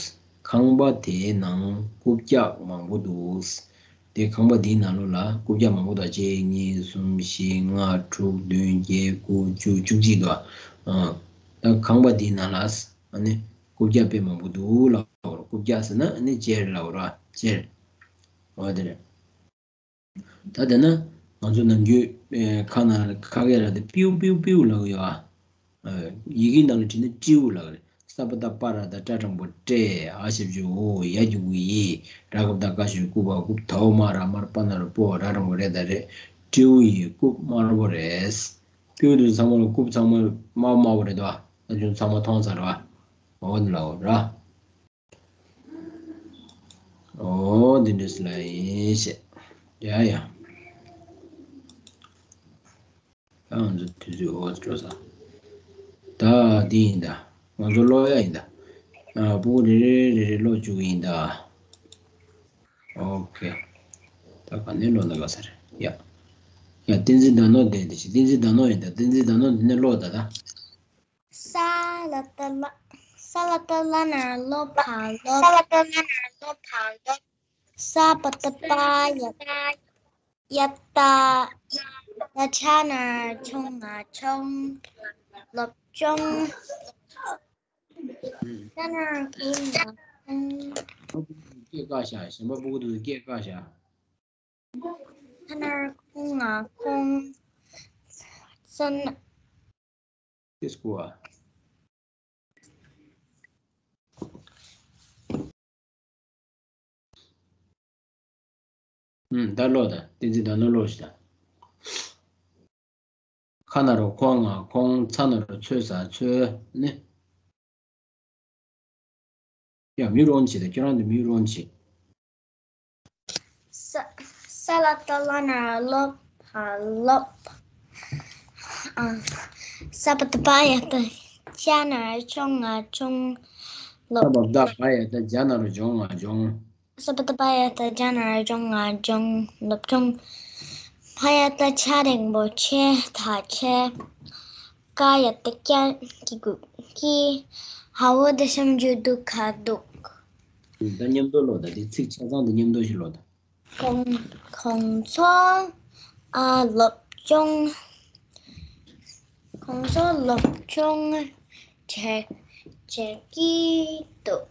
ཁང་པ་དེའི་ནང་རྐུབ་བཀྱག་མང་པོ་འདུག་དེ་ཁང་པ་འདིའི་ནང་ལོགས་ལ་རྐུབ་བཀྱག་མང་པོ་དང་གཅིག་གཉིས་གསུམ་བཞི་ལྔ་དྲུག་བདུན་བརྒྱད་དགུ་བཅུ་བཅུ་གཅིག་འདུག་ཨ། ད་ཁང་པ་འདིའི་ནང་ལ་ཨ་ནི་རྐུབ་བཀྱག་དཔེ་མང་པོ་འདུག་ལབ་དགོས་རེད། རྐུབ་བཀྱག་ཟེར་ན་ཨ་ནི་ཅེར་ལབ་དགོས་རེད་བ། ཅེར། འོ་དེ་རེད། ད་དེ་ན་ང་ཚོ་ནམ་རྒྱུན་ཨེ་ཁ་ན་ཁ་སྐད་ར་དེ་པིའུ་པིའུ་པིའུ་ལབ་ཀྱི་ཡོད་ཨ། ཡི་གེའི་ནང་ལ་བྲིས་ན་ཀྲིའུ་ལབ་ཀྱི་རེད། ས་པ་བཏགས་སྤ་ར་བཏགས་སྤྲ་འགྲེང་བུ་སྤྲེ། འ་ཞབས་ཀྱུ་འོ། ཡ་གི་གུ་ཡི། ར་ག་བཏགས་རྐ་ཞབས་ཀྱུ་རྐུ་བ་རྐུབ། ད་འོག་མ་ར་དམར། པ་ན་རོ་པོ། ར་འགྲེང་བུ་རེ་ད་རེད། ཀྲིའུ་ཡི་རྐུབ་དམར་པོ་རེད། པིའུ་དེ་ཚང་མ་ལ་རྐུབ་ཚང་མ་དམར་དམར་པོ་རེད་དོ། ད་ཁྱོད་ཚང་མ་མཐོང་ཚར་བ། འོ་འདི་ལབ་ར། འོ་འདི་འདྲ་ཞིག་ལ་ཡིན་ཞེས། ཡ་ཡ། ད་ང་ཚོ་དུས་ཚོད་འོ་འགྲོ་ས། ད་འདི་ཡིན་ད། ང་ཚོ་ཀློག་ཡ་ཡིན་ད། ཨ། སྤུ་གུ་རེ་རེ་རེ་རེ་ཀློག་བཅུག་གི་ཡིན་ད། ཨོ་ཁེ། ད་ག་ནས་ཀློག་ན་དགའ་ས་རེད་ཡ། ཡ། བསྟན་འཛིན་ཟླ་ནོར་དེ་དེ་ཞིག་བསྟན་འཛིན་ཟླ་ནོར་ཡིན་ད། བསྟན་འཛིན་ཟླ་ནོར་འདི་ནས་ཀློག་ད་ད། ས་ལ་བཏགས་སླ། ས་ལ་བཏགས་སླ་ན་རོ་སློ་ཕ་སློབ། ས་ལ་བཏགས་སླ་ན་རོ་སློ་ཕ་སློབ། ས་པ་བཏགས་སྤ་ཡ། ཡ་བཏགས། ཡ་ཆ་ན་རོ་ཆོ་ང་ཆོང་། སློབ་ཆུང་། ཨུམ། ཁ་ན་རོ་ཁོ་ང་ཁོང་། སྐད་བཀག་བཞག་གཞན་པ་སྤུ་གུ་དེ་ཚོ་སྐད་བཀག་བཞག་ཁ་ན་རོ་ཁོ་ང་ཁོང་། ས་ན། ཏིས་ཀུ་ཨ། ཨུམ། ད་ཀློག་ད། བསྟན་འཛིན་ཟླ་ནོར་ཀློག་ཤིག་ད། ཁ་ན་རོ་ཁོ་ང་ཁོང་། ཚ་ན་རོ་ཚོ་ས་ཚོའི་ནི། ཡ། མིའུ་ཊི་ཨོན་བྱེད་དང་། ཁྱོད་རང་དེ་མིའུ་ཊི་ཨོན་བྱེད། ས། ས་ལ་བཏགས་སླ་ན་རོ་སློ་ཕ་སློབ། ཨ། ས་པ་བཏགས་སྤ་ཡ་བཏགས་སྤྱ་ན་རོ་སྤྱོ་ང་སྤྱོང་། ས་སློབ། པ་བཏགས་སྦ་ཡ་བཏགས་སྦྱ་ན་རོ་སྦྱོ་ང་སྦྱོང་། ས་པ་བཏགས་སྦ་ཡ་བཏགས་སྦྱ་ན་རོ་སྦྱོ་ང་སྦྱོང་། སློབ་སྦྱོང་། ཕ་ཡ་བཏགས་ཕྱ་འགྲེང་བུ་ཕྱེ་ད་ཕྱེ། ཀ་ཡ་བཏགས་ཀྱ་གི་གུ་ཀྱི། འ་འོག་ད་ཞབས་ཀྱུ་འདུ་ག་འདུག་ད་མཉམ་དུ་ཀློག་ད། འདི་ཚིག་ཆ་ཚང་འདི་མཉམ་དུ་ཞིག་ཀློག་ད། གོང་། གོང་ཚོགས། ཨ། སློབ་སྦྱོང་། གོང་ཚོགས་སློབ་སྦྱོང་། བྱེད་བྱེད་ཀྱི་འདུག་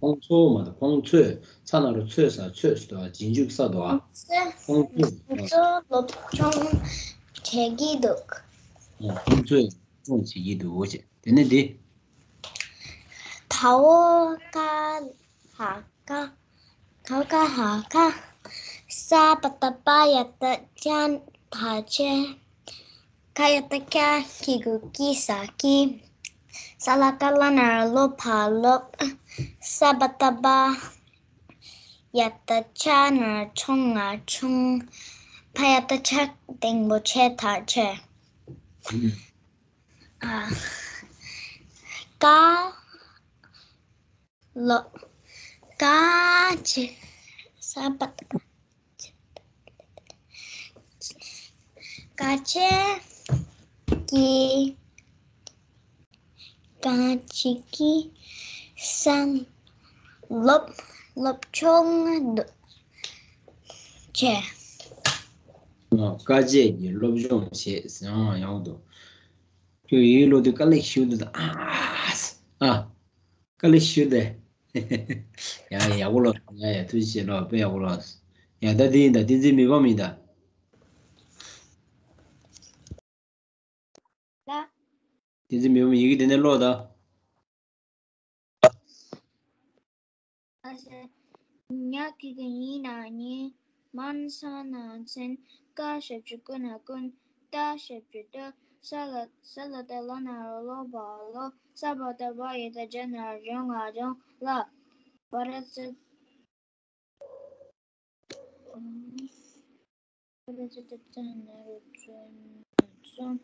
ཁོང་ཚོ་མ་གཏོགས་ཁོང་ཚོས། ཚ་ན་རོ་ཚོས་ས་ཚོས་སུ་དོ། རྗེས་འཇུག་ས་དོ། ཁོང་ཚོས། ཁོང་ཚོ་སློབ་སྦྱོང་བྱེད་ཀྱི་འདུག་ཁོང་ཚོས་སློབ་སྦྱོང་བྱེད་ཀྱི་འདུག་ཅེས། དེ་ནས་འདི། ད་འོ་ཀ་ཧ་ཀ་ཁ་ཁ་ཧ་ཁ། ས་པ་ཏ་པ་ཡ་ཏ་ཅ་ད་ཅེ། ཁ་ཡ་ཏ་ཁྱ་གི་གུ་ཀི་ས་ཀི། ས་ལ་ཀ་ལ་ན་རོ་ལོ་ཕ་ལོབ། ས་པ་ཏ་པ་ཡ་ཏ་ཅ་ན་རོ་ཆོང་ང་ཆོང་། ཕ་ཡ་ཏ་ཆ་ལྡེ་མོ་ཆེ་ད་ཆེ། ཨ། ཀ་ལོ། ཀ་ཅེ། ས་པ་ཏ། ཀ་ཅེ་གི། ཀ་ཅེ་གི་སང་སློབ་སློབ་སྦྱོང་འདུག་ཅེས། ཀ་ཅེ་གི་སློབ་སྦྱོང་བྱེད་ཟེར་ཡང་ཡང་འདུག་ཁྱོད་ཡིག་ཀློག་དུས་དཀའ་ལས་ཞུ་འདུག་ཨ་ཨ། དཀའ་ལས་ཞུ་དེ། ཡ་ཡག་པོ་ལོ། ཡ་ཡ་ཐུགས་རྗེ་ཆེ་ལོ། དཔེ་ཡག་པོ་ལོ། ཡ་ད་དེ་ཡིན་ད། བསྟན་འཛིན་མི་ཕམ་ཡིན་ད། ལ། བསྟན་འཛིན་མི་ཕམ་ཡི་གེ་དེ་ནས་ཀློག་ད། ཉ་གི་གུ་ཉི་ན་ཉིན། མ་ན་ས་ན་མཚན། ཀ་ཞབས་ཀྱུ་ཀུ་ན་ཀུན། ཏ་ཞབས་ཀྱུ་ཏུ། ས་ལ་ས་ལ་ཏ་ལ་ན་རོ་ལོ་བ་ལོབ། ས་པ་ཏ་པ་ཡ་ཏ་ཇ་ན་རོ་ཇོང་ང་ཇོང་། ལ། བ་ར་ཙ། བ་ར་ཙ་ཏ་ཙ་ན་རོ་ཙོ་ན་ཙོང་།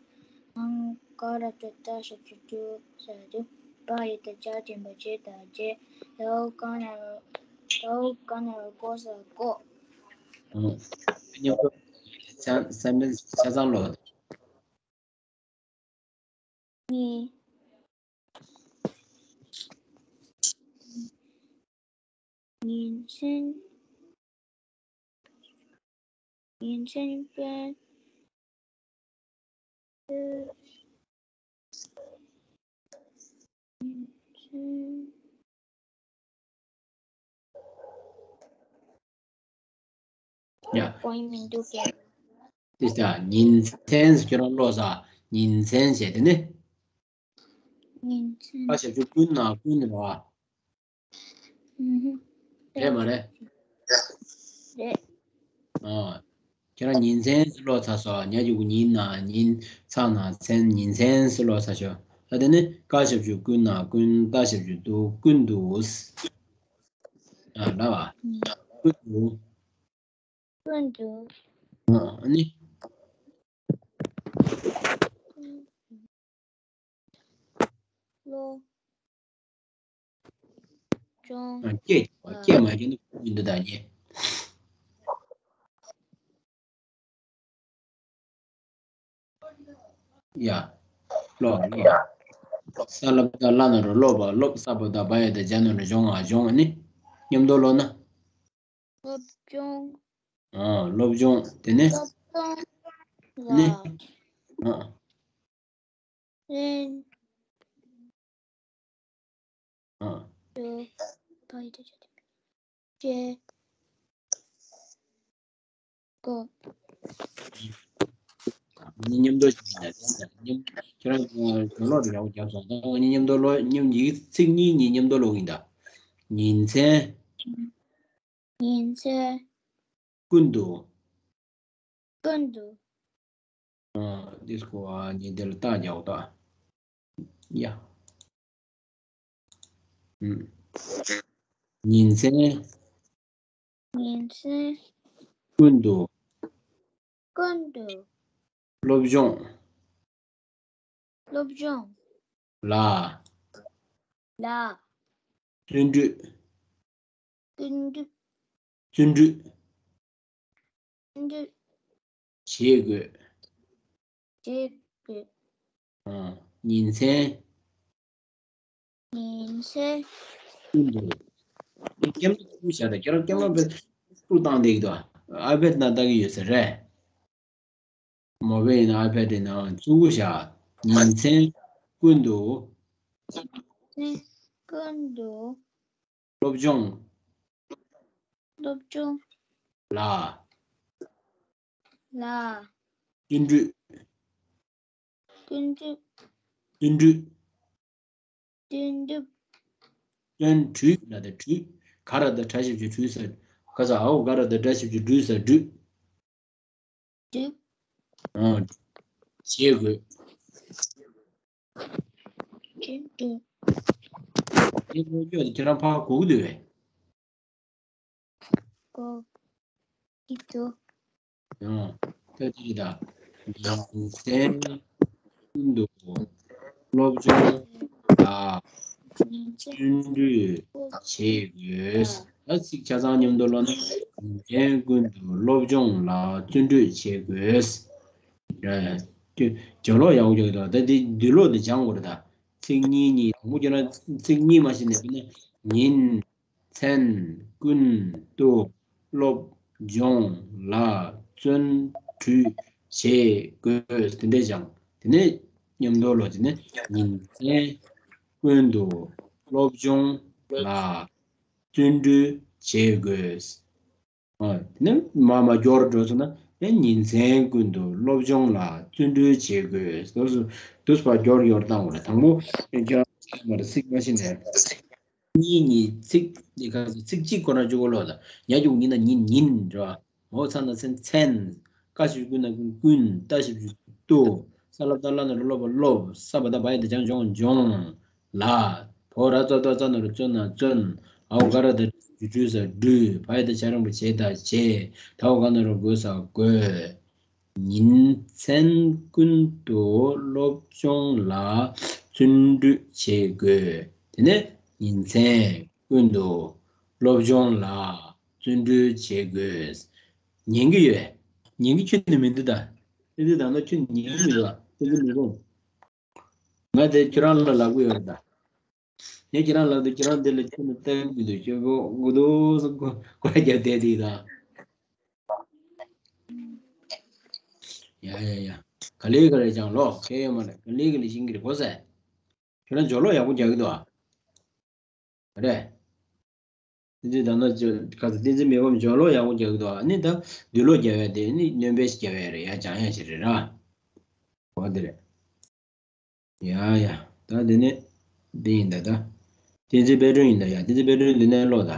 ང་ག་ར་ཏ་ཏ་ཞབས་ཀྱུ་ཏུ་ས་ཏུ། པ་ཡ་ཏ་ཇ་ཅན་པ་ཇེ་ད་ཇེ། ད་འོ་ཀ་ན་རོ་ད་འོ་ཀ་ན་རོ་ཀོ་ས་ཀོ། ཨང་། མཉམ་དུ་ཆ་ས་མིན་ཆ་ཚང་ལོ། ཉིན། ཉིན་མཚན། ཉིན་མཚན་དཔེ། ཉིན་མཚན། ཡ། པོ་ཡིན་མི་འདུག་གས། དེ་ལྟ་ཉིན་མཚན་ཟེར་ཁྱོད་རང་ཀློག་ས། ཉིན་མཚན་ཟེར་དེ་ནི། ཉིན་མཚན། ཀ་ཞབས་ཀྱུ་ཀུན་ན་ཀུན་རེད་བ། ཨུ་ཧུ། རེད་མ་རེད། རེད། ཨ། ཁྱེད་རང་ཉིན་མཚན་ཟེར་ཀློག་ཚར་སོང་། ཉ་གི་གུ་ཉི་ན་ཉིན། ཚ་ན་མཚན། ཉིན་མཚན་ཟེར་ཀློག་ཚར་ཤག་ད་དེ་ནི་ཀ་ཞབས་ཀྱུ་ཀུ་ན་ཀུན། ཏ་ཞབས་ཀྱུ་ཏུ། ཀུན་ཏུ། ཨ་ལ་བ། ཀུན་ཏུ། ཀུན་ཏུ། ཨ་ནི། ཀློག་སྦྱོང་། ཨ། སྐད་སྐད་མ་སྐྱེས་ན་ཀུན་ཏུ་ད་ཉེ། ཡ། ཀློག་ཀློག་ས་ལ་བཏགས་སླ་ན་རོ་སློ་བ་ལོབ། ས་པ་བཏགས་སྦ་ཡ་བཏགས་སྦྱ་ན་རོ་སྦྱོང་ང་སྦྱོང་། ཨ་ནི་མཉམ་དུ་ཀློག་ན། སློབ་སྦྱོང་། ཨ། སློབ་སྦྱོང་། དེ་ནས། སློབ་སྦྱོང་ལ། ནི། ཨ། ཨ། གཉིས་མཉམ་དུ་ཞིག་ཡིན་ན། མཉམ། ཁྱེད་རང་ནོར་ལོག་རེ་རེ་བ་རྒྱབ་སོང་། ད་གཉིས་མཉམ་དུ་ཀློག་མཉམ་ཡིག་ཚིག་གཉིས་གཉིས་མཉམ་དུ་ཀློག་གི་ཡིན་ད། ཉིན་མཚན། ཉིན་མཚན། ཀུན་ཏུ། ཀུན་ཏུ། ཨ། འདི་སྐོར་ཨ་ནི་འདི་ལ་རྟགས་རྒྱག་དགོས་ད། ཡ། ཨུམ། ཉིན་མཚན། ཉིན་མཚན། ཀུན་ཏུ། ཀུན་ཏུ། སློབ་སྦྱོང་། སློབ་སྦྱོང་། ལ། ལ། བརྩོན་འགྲུས། བརྩོན་འགྲུས། བརྩོན་འགྲུས། བརྩོན་འགྲུས། བྱེད་དགོས། བྱེད་དགོས། ཨ། ཉིན་མཚན། ཉིན་མཚན། ཀུན་ཏུ། ཀེམ་ཀུ་བྱ་དང་ཁྱེད་རང་ཀེམ་ལ་བེད་ཀུ་བཏང་བསྡད་ཀྱི་འདུག་ཨ་ཕེད་ན་ལྟ་གི་ཡོད་ས་རེད། མོ་བེད་ཡིན་ན་ཨ་ཕེད་ཡིན་ན་ཙུ་གུ་བྱ། ཉིན་མཚན། ཀུན་ཏུ། ཚེ་ཀུན་ཏུ། སློབ་སྦྱོང་། སློབ་སྦྱོང་ལ། ལ། བརྩོན་འགྲུས། ཀུན་ཏུ། བརྩོན་འགྲུས། བརྩོན་འགྲུས། བརྩོན་འགྲུས་ལ་དང་འགྲུས། ག་ར་བཏགས་གྲ་ཞབས་ཀྱུ་གྲུ་ས། ག་ས་འོ། ག་ར་བཏགས་གྲ་ཞབས་ཀྱུ་གྲུ་ས་འགྲུས། འགྲུས། ཨ། བྱེད་དགོས། བརྩོན་འགྲུས། དེ་ལོ་རྒྱུས་དེ་ཁྱེད་རང་ཕར་གོ་གི་འདུག་བས། གོ་གི་འདུག་ཡང་ད་དེ་རེད་ད། ཉིན་མཚན་ཀུན་ཏུ་སློབ་སྦྱོང་ལ་བརྩོན་འགྲུས་བྱེད་དགོས། ད་ཚིག་ཆ་ཚང་མཉམ་དུ་ཀློག་ན། ཉིན་མཚན་ཀུན་ཏུ་སློབ་སྦྱོང་ལ་བརྩོན་འགྲུས་བྱེད་དགོས། ཡ་ཡ། སྦྱོར་ཀློག་ཡག་པོ་རྒྱག་གི་འདུག་ད་དེ་འདུས་ཀློག་དེ་སྦྱང་དགོས་རེད་ད། ཚིག་གཉིས་གཉིས་དང་པོ་བརྗོད་ན་ཚིག་གཉིས་མ་ཤེས་ནས་དཔེར་ན་ཉིན། མཚན་ཀུན་ཏུ་སློབ་སྦྱོང་ལ་བརྩོན་འགྲུས་བྱེད་དགོས། དེ་འདྲས་ཀྱང་དེ་ནས་མཉམ་དུ་ཀློག་དེ་ནས་ཉིན་མཚན་ཀུན་ཏུ་སློབ་སྦྱོང་ལ་བརྩོན་འགྲུས་བྱེད་དགོས། ཨ། དེ་ནས་མར་མར་མགྱོགས་རུ་འགྲོ་སོང་ན་ཨེ་ཉིན་མཚན་ཀུན་ཏུ་སློབ་སྦྱོང་ལ་བརྩོན་འགྲུས་བྱེད་དགོས། དུས་སུ་དུས་སུ་ཕར་མགྱོགས་རུ་མགྱོགས་རུ་བཏང་དགོས་རེད། དང་པོ་ཁྱོད་རང་མ་རེད། ཚིག་མ་ཤེས་ནས། གཉིས་གཉིས་ཚིག་འདི་ག་ཚོད་ཚིག་གཅིག་ཁོ་ན་གཅིག་པོ་ཀློག་དང་། ཉ་རྒྱུག་ཉི་ན་ཉིན། ཉིན་རེད་བ། མོ་ཚ་ན་མཚན། མཚན། ཀ་ཞབས་ཀྱུ་ཀུ་ན་ཀུན། ཀུན། ཏ་ཞབས་ཀྱུ་ཏུ། ས་ལ་བཏགས་སླ་ན་རོ་སློ་བ་སློབ། ས་བ་བཏགས་སྦ་ཡ་བཏགས་སྦྱང་སྦྱོང་སྦྱོང་། ལ། བོ་ར་ཙ་བཏགས་རྩ་ན་རོ་བརྩོན་ན་བརྩོན། འ་འོག་ག་ར་བཏགས་གྲ་ཞབས་ཀྱུ་གྲུ་ས་གྲུས། བ་ཡ་བཏགས་བྱ་རིང་པོ་བྱེ་ད་བྱེད། ད་འོག་ག་ན་རོ་དགོ་ས་དགོས། ཉིན་མཚན་ཀུན་ཏུ་སློབ་སྦྱོང་ལ་བརྩོན་འགྲུས་བྱེད་དགོས། དེ་ནས་ཉིན་མཚན་ཀུན་ཏུ་སློབ་སྦྱོང་ལ་བརྩོན་འགྲུས་བྱེད་དགོས། ཉན་གྱི་ཡོད། ཉན་གྱི་ཁྱོན་ནས་མི་འདུག་ད། དེ་འདི་ད་ནོ་ཁྱོད་ཉན་གྱི་མི་འདུག་དེ་འདི་མི་དགོངས། ང་དེ་ཁྱོད་རང་ལ་ལབ་གི་ཡོད་རེད་ད། ངས་ཁྱེད་རང་ལབ་དུས་ཁྱེད་རང་འདི་ལ་ཁྱོད་ནི་ལྟ་གི་མི་འདུག་ཁྱོད་ཀོ་དགོས་འདུག་སེ་ཀོ་ཀོ་རྒྱབ་བསྡད་དེ་ད། ཡ་ཡ་ཡ། ག་ལེ་ག་ལེ་ཅང་ལོ་ཁྱད་ཡོད་མ་རེད། ག་ལེ་ག་ལེ་ཤེས་ཀྱི་རེད་གོ་ས། ཁྱོད་རང་སྦྱོར་ཀློག་ཡག་པོ་རྒྱག་གི་འདུག་ཨ། རེད། དེ་ཚོའི་ད་ནང་ཅོ་ག་ཚོད་བསྟན་འཛིན་མི་ཕམ་སྦྱོར་ཀློག་ཡག་པོ་རྒྱག་གི་འདུག་ཨ་ནི་ད་འདུས་ཀློག་རྒྱག་ཡ་དེ་ནི་སྣོན་པ་ཞིག་རྒྱག་ཡ་རེད། ཡ་སྦྱང་ཡ་ཞིག་རེད་ར། འོ་དེ་རེད། ཡ་ཡ། ད་དེ་ནས་འདི་ཡིན་ད་ད། བསྟན་འཛིན་དཔལ་སྒྲོན་ཡིན་ད་ཡ། བསྟན་འཛིན་དཔལ་སྒྲོན་འདི་ནས་ཀློག་ད།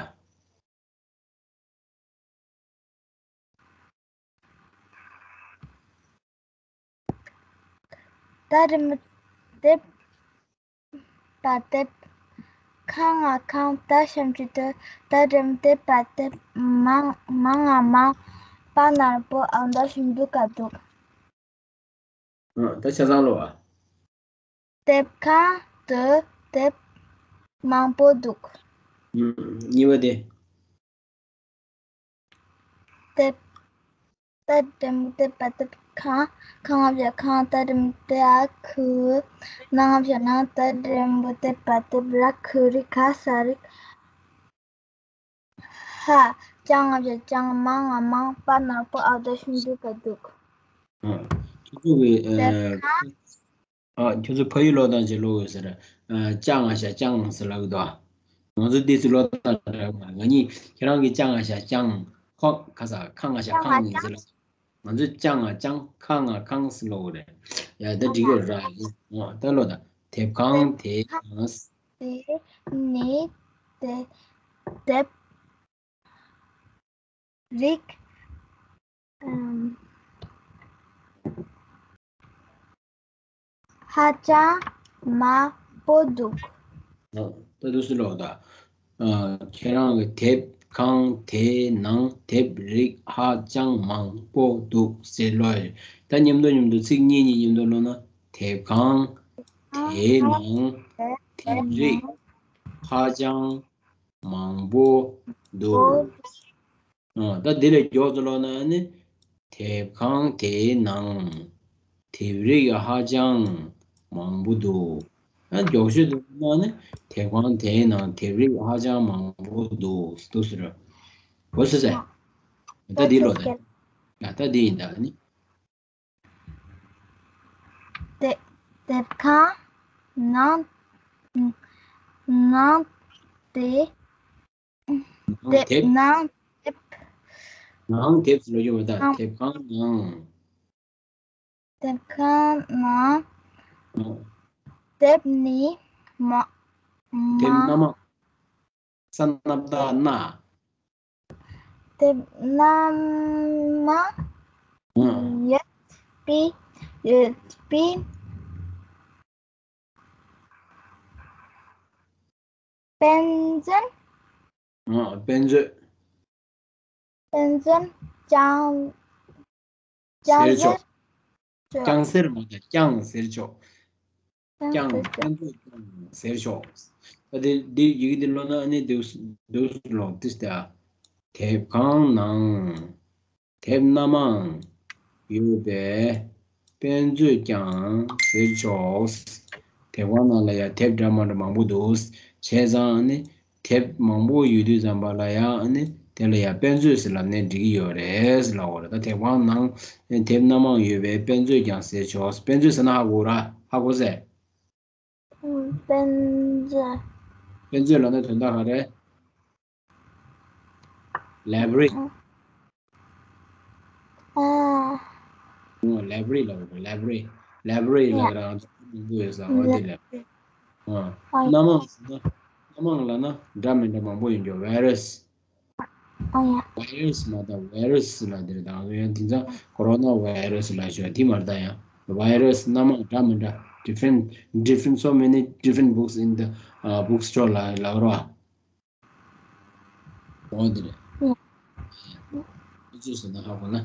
ཏ་རི་མུ་དེབ་པ་དེབ། ཁ་ང་ཁང་། ཏ་ཞབས་ཀྱུ་ཏུ། ཏ་རི་མུ་དེབ་པ་དེབ། མ་ང་མང་། པ་ན་རོ་པོ། འ་འོག་ཞབས་ཀྱུ་འདུ་ག་འདུག་ཨ། ད་ཆ་ཚང་ཀློག་ཨ། དེབ་ཁང་དུ་དེབ་མང་པོ་འདུག་ཨ། གཉིས་པ་དེ། དེབ། ཏ་འགྲེང་བུ་དེབ་པ་དེབ་ཁང་། ཁ་ང་བཞག་ཁང་། ཏ་འགྲེང་བུ་ཏེ་འ་ཁུ། ན་ང་བཞག་ནང་། ཏ་འགྲེང་བུ་དེབ་པ་དེབ་ར་ཁུ་རི་ག་ས་རིག་ཧ། ཅ་ང་བཞག་ཅང་། མ་ང་མང་། པ་ན་རོ་པོ། འ་འོག་ཞབས་ཀྱུ་འདུ་ག་འདུག་ཨ། ཁྱོད་ཚོ་གི་ཨ། དེབ་ཁང་། ཨ། ཁྱོད་ཚོ་ཕ་ཡུལ་ཀློག་སྟངས་ཅིག་ཀློག་ཡོད་ཟེར། ཨ། ཅ་ང་བཞག་ཅང་ཟེར་ལབ་གི་འདུག་ང་ཚོ་འདི་ཚོ་ཀློག་སྟངས་འདྲ་མ་རེད། ང་གཉིས་ཁྱེད་རང་གི་ཅ་ང་བཞག་ཅང་། ཁོ་ག་ས་ཁ་ང་བཞག་ཁང་ཡིན་ཟེར་ལབ། ང་ཚོས་ཅ་ང་ཅང་། ཁ་ང་ཁང་ཟེར་ཀློག་གི་རེད། ཡ་ད་འགྲིག་གི་རེད་ར། ཨོ་ད་ཀློག་ད། དེབ་ཁང་དེའི་ནང་། དེ་ནི་དེ་དེབ་རིགས་ཨམ། ཧ་ཅང་མང་པོ་འདུག་ཨོ་ད་འདུག་སེ་ཀློག་ད། ཨ། ཁྱེད་རང་གི་དེབ་ཁང་དེའི་ནང་དེབ་རིགས་ཧ་ཅང་མང་པོ་འདུག་ཟེར་ཀློག་ཡོད། ད་མཉམ་དུ་མཉམ་དུ་ཚིག་གཉིས་གཉིས་མཉམ་དུ་ཀློག་ན། དེབ་ཁང་དེའི་ནང་དེབ་རིགས་ཧ་ཅང་མང་པོ་འདུག་ཨ། ད་འདི་ལས་མགྱོགས་སུ་ཀློག་ན་ནི། དེབ་ཁང་དེའི་ནང་དེབ་རིགས་ཧ་ཅང་མང་པོ་འདུག་ཨ། མགྱོགས་ཤོས་དུ་ཀློག་ན་ནི། དེབ་ཁང་དེའི་ནང་དེབ་རིགས་ཧ་ཅང་མང་པོ་འདུག་འདུག་ཟེར་རོ། གོ་སོང་ཟེར། ད་འདི་ཀློག་ད། ད་འདི་ཡིན་ད་ནི། དེ་དེབ་ཁང་། ནང་ནང་དེབ། ནང་དེབ། ནང་དེབ། ནང་དེབ་ཟེར་རྒྱུ་མ་གཏོགས་དེབ་ཁང་ནང་། དེབ་ཁང་ནང་། ཨ། དེབ་ནི་མ། དེབ་མ། སྣ་མང་། ས་ནབ་ཏ་སྣ། དེབ་སྣ་མང་། ཨ། ཡོད་པའི། ཡོད་པའི། དཔེ་མཛོད། ཨ། དཔེ་མཛོད། དཔེ་མཛོད་ཀྱང་། ཀྱང་ཟེར་ཆོག་ཟེར་ཆོག་ཀྱང་ཟེར་མ་གཏོགས་ཀྱང་ཟེར་ཆོག་ཀྱང་། ཀྱང་ཟེར་ཆོག་དཔེ་མཛོད་ཀྱང་ཟེར་ཆོག་ད་དེ་འདི་ཡི་གེ་འདི་ཀློག་ན་ཨ་ནི་འདུག་འདུག་ཀློག་ཏིས་ཏ། དེབ་ཁང་ནང་དེབ་སྣ་མང་ཡོད་པས་དཔེ་མཛོད་ཀྱང་ཟེར་ཆོག་དེབ་ཁང་ནང་ལ་ཡང་དེབ་འདྲ་མ་འདྲ་མང་པོ་འདུག་བྱས་ཙང་ཨ་ནི། དེབ་མང་པོ་ཡོད་དུས་ཙམ་པ་ལ་ཡང་ཨ་ནི་དེ་ལ་ཡང་དཔེ་མཛོད་ཟེར་ལབ་ནས་འགྲིག་གི་ཡོད་རེད་ལབ་པ་རེད། ད་དེབ་ཁང་ནང་དེབ་སྣ་མང་ཡོད་པས་དཔེ་མཛོད་ཀྱང་ཟེར་ཆོག་དཔེ་མཛོད་ཟེར་ན་ཧ་གོ་ར། ཧ་གོ་ཟེར། ཨུམ། དཔེ་མཛོད། དཔེ་མཛོད་ལབ་ན་དོན་དག་ག་རེ། ལའི་བྷ་རི། ཨ། ཨོ། ལའི་བྷ་རི་ལབ་རེད། ལའི་བྷ་རི། ལའི་བྷ་རི་ལབ་ར་ང་ཚོ་མང་པོ་ཡོད་ས་འོ་དེ་ལ། ཨ། སྣ་མང་ཟེར་ན། སྣ་མང་ལབ་ན་འདྲ་མི་འདྲ་མང་པོ་ཡོད་འགྱོ། བྷའི་རས། ཨ་ཡ། བྷའི་རས་མ་གཏོགས་བྷའི་རས་ལབ་དེ་རེད། ད་ང་ཚོ་ཡང་དེང་སང་ཀོ་རོ་ན་བྷའི་རས་ལབ་ཤོག་དེ་མ་རེད། ད་ཡང་བྷའི་རས་སྣ་མང་འདྲ་མི་འདྲ། different, different, so many different books in the, uh, bookstore ལ་ལབ་རོ། འོ་དེ་རེད། ཨུ། ཨུ་ཙི་ཟེར་ན་ཧ་གོ་ན།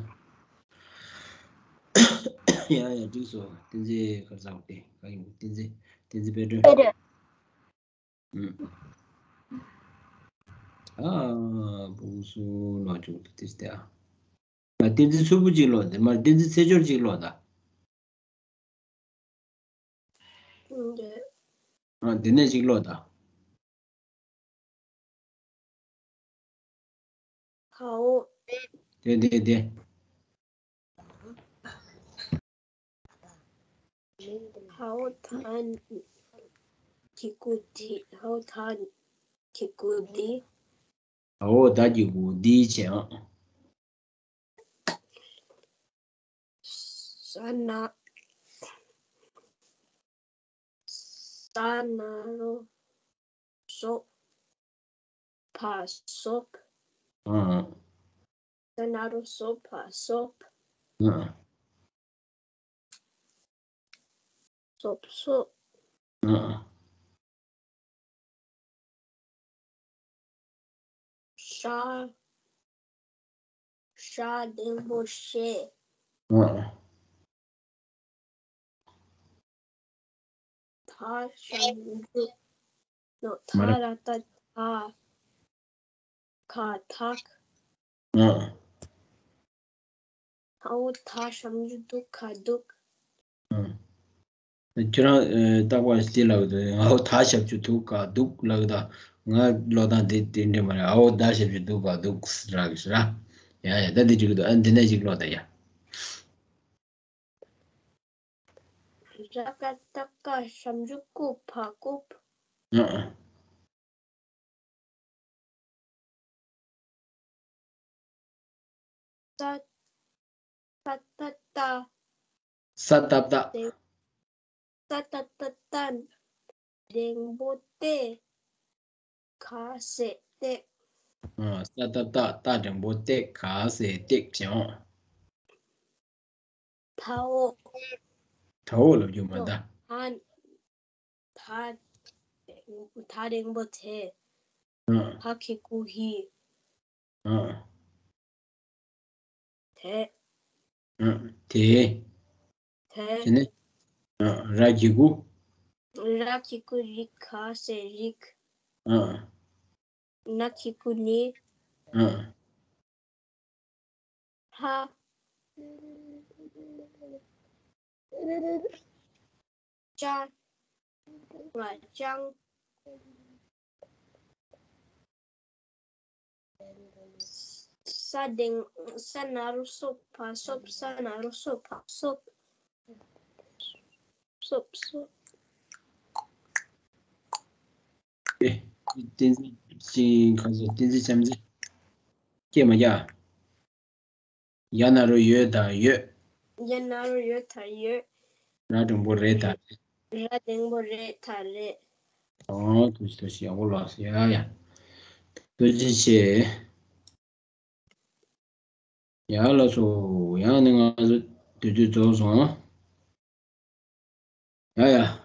ཡ་ཡ་འགྲིག་སོང་། བསྟན་འཛིན་ག་རེ་ཟེར་དེ་ག་ཡིན། བསྟན་འཛིན། བསྟན་འཛིན་དཔལ་སྒྲོན། དཔལ་སྒྲོན། ཨུ། ཨ། བུ་སུ་ལོ་ཅུག་ཏུ་ཏིས་ཏེ་ཨ། ང་བསྟན་འཛིན་མཚུར་ཕུ་གཅིག་ལོ་དེ་མར་བསྟན་འཛིན་ཚེ་སྦྱོར་གཅིག་ལོ་ད། ཨ། དེ་ནས་གཅིག་ལོ་ད། ཧའོ། དེ་དེ་དེ། ཧའོ་ཐན་གི་གུ་དི། ཧའོ་ཐན་གི་གུ་དི། ཧའོ་ད་གི་གུ་དི་བྱས་ཨང་། ས་ན། ས་ན་རོ་སོ་ཕ་སོབ། ཨ། ས་ན་རོ་སོ་ཕ་སོབ། ཨ། སོབ་སོ། ཨ། ཤ། ཤ་འགྲེང་བུ་ཤེ། ཨ། ཐ་ཞབས་ཀྱུ་ཐུ། ནོ། ཐ་ར་བཏགས་ཐ། ཁ་ཐག་ཨ། ཨའོ་ཐ་ཞབས་ཀྱུ་དུ་ཁ་དུག་ཨ། ཁྱེད་རང་ཨ། རྟག་པར་དེ་ལབ་འདུག་ཨའོ་ཐ་ཞབས་ཀྱུ་དུ་ཁ་དུག་ལབ་ད། ང་ཀློག་སྟངས་དེ་དེ་འདྲ་མ་རེད། ཨའོ་ཐ་ཞབས་ཀྱུ་དུ་ཁ་དུག་ར་གི་ར། ཡ་ཡ་ད་འདི་འགྲིག་གི་འདུག་ཨ། འདི་ནས་ཅིག་ཀློག་ད་ཡ། ར་ཀ་ཏ་ཀ་ཞབས་ཀྱུ་ཀུ་ཕ་ཀུབ། ཨ། ཏ། ཏ་ཏ་ཏ། ས་ཏ་ཏ། ཏེ། ཏ་ཏ་ཏ་ཏ། འགྲེང་བུ་ཏེ། ག་ས་སྟེགས། ཨ། ས་ཏ་ཏ་ཏ་འགྲེང་བུ་སྟེ་ག་ས་སྟེགས་བྱས་འོང་། ཐའོ། ཐའོ་ལབ་རྒྱུ་མ་གཏོགས། ད། ཐ། ཐ་འགྲེང་བུ་ཐེ། ཨ། ཧ་གི་གུ་ཧི། ཨ། དེ། ཨ། དེ། དེ། དེ་ནས། ཨ། ར་གི་གུ། ར་གི་གུ་རི། ག་ས་རིགས། ཨ། ན་གི་གུ་ནི། ཨ། ཧ། ཅ། ང་ཅང་། ས་འགྲེང་། ས་ན་རོ་སོ་ཕ་སོབ། ས་ན་རོ་སོ་ཕ་སོབ། སོབ་སོབ། བསྟན་འཛིན་ཅིང་ག་ཚོད་བསྟན་འཛིན་བྱམས་བརྩེ། སྐྱེས་མ་རྒྱ། ཡ་ན་རོ་ཡོད་དང་ཡོད། ཡ་ན་རོ་ཡོད་དང་ཡོད། ར་འགྲེང་བུ་རེད་དང་རེད། ར་འགྲེང་བུ་རེད་དང་རེད། ཨོ་ཐུགས་རྗེ་ཐུགས་རྗེ། ཡག་པོ་ལགས་སོ། ཡ་ཡ། ཐུགས་རྗེ་ཆེ། ཡ་ལགས་སོ། ཡང་ནི་ང་ཚོ་དུས་ཚོད་རྫོགས་སོང་། ཡ་ཡ།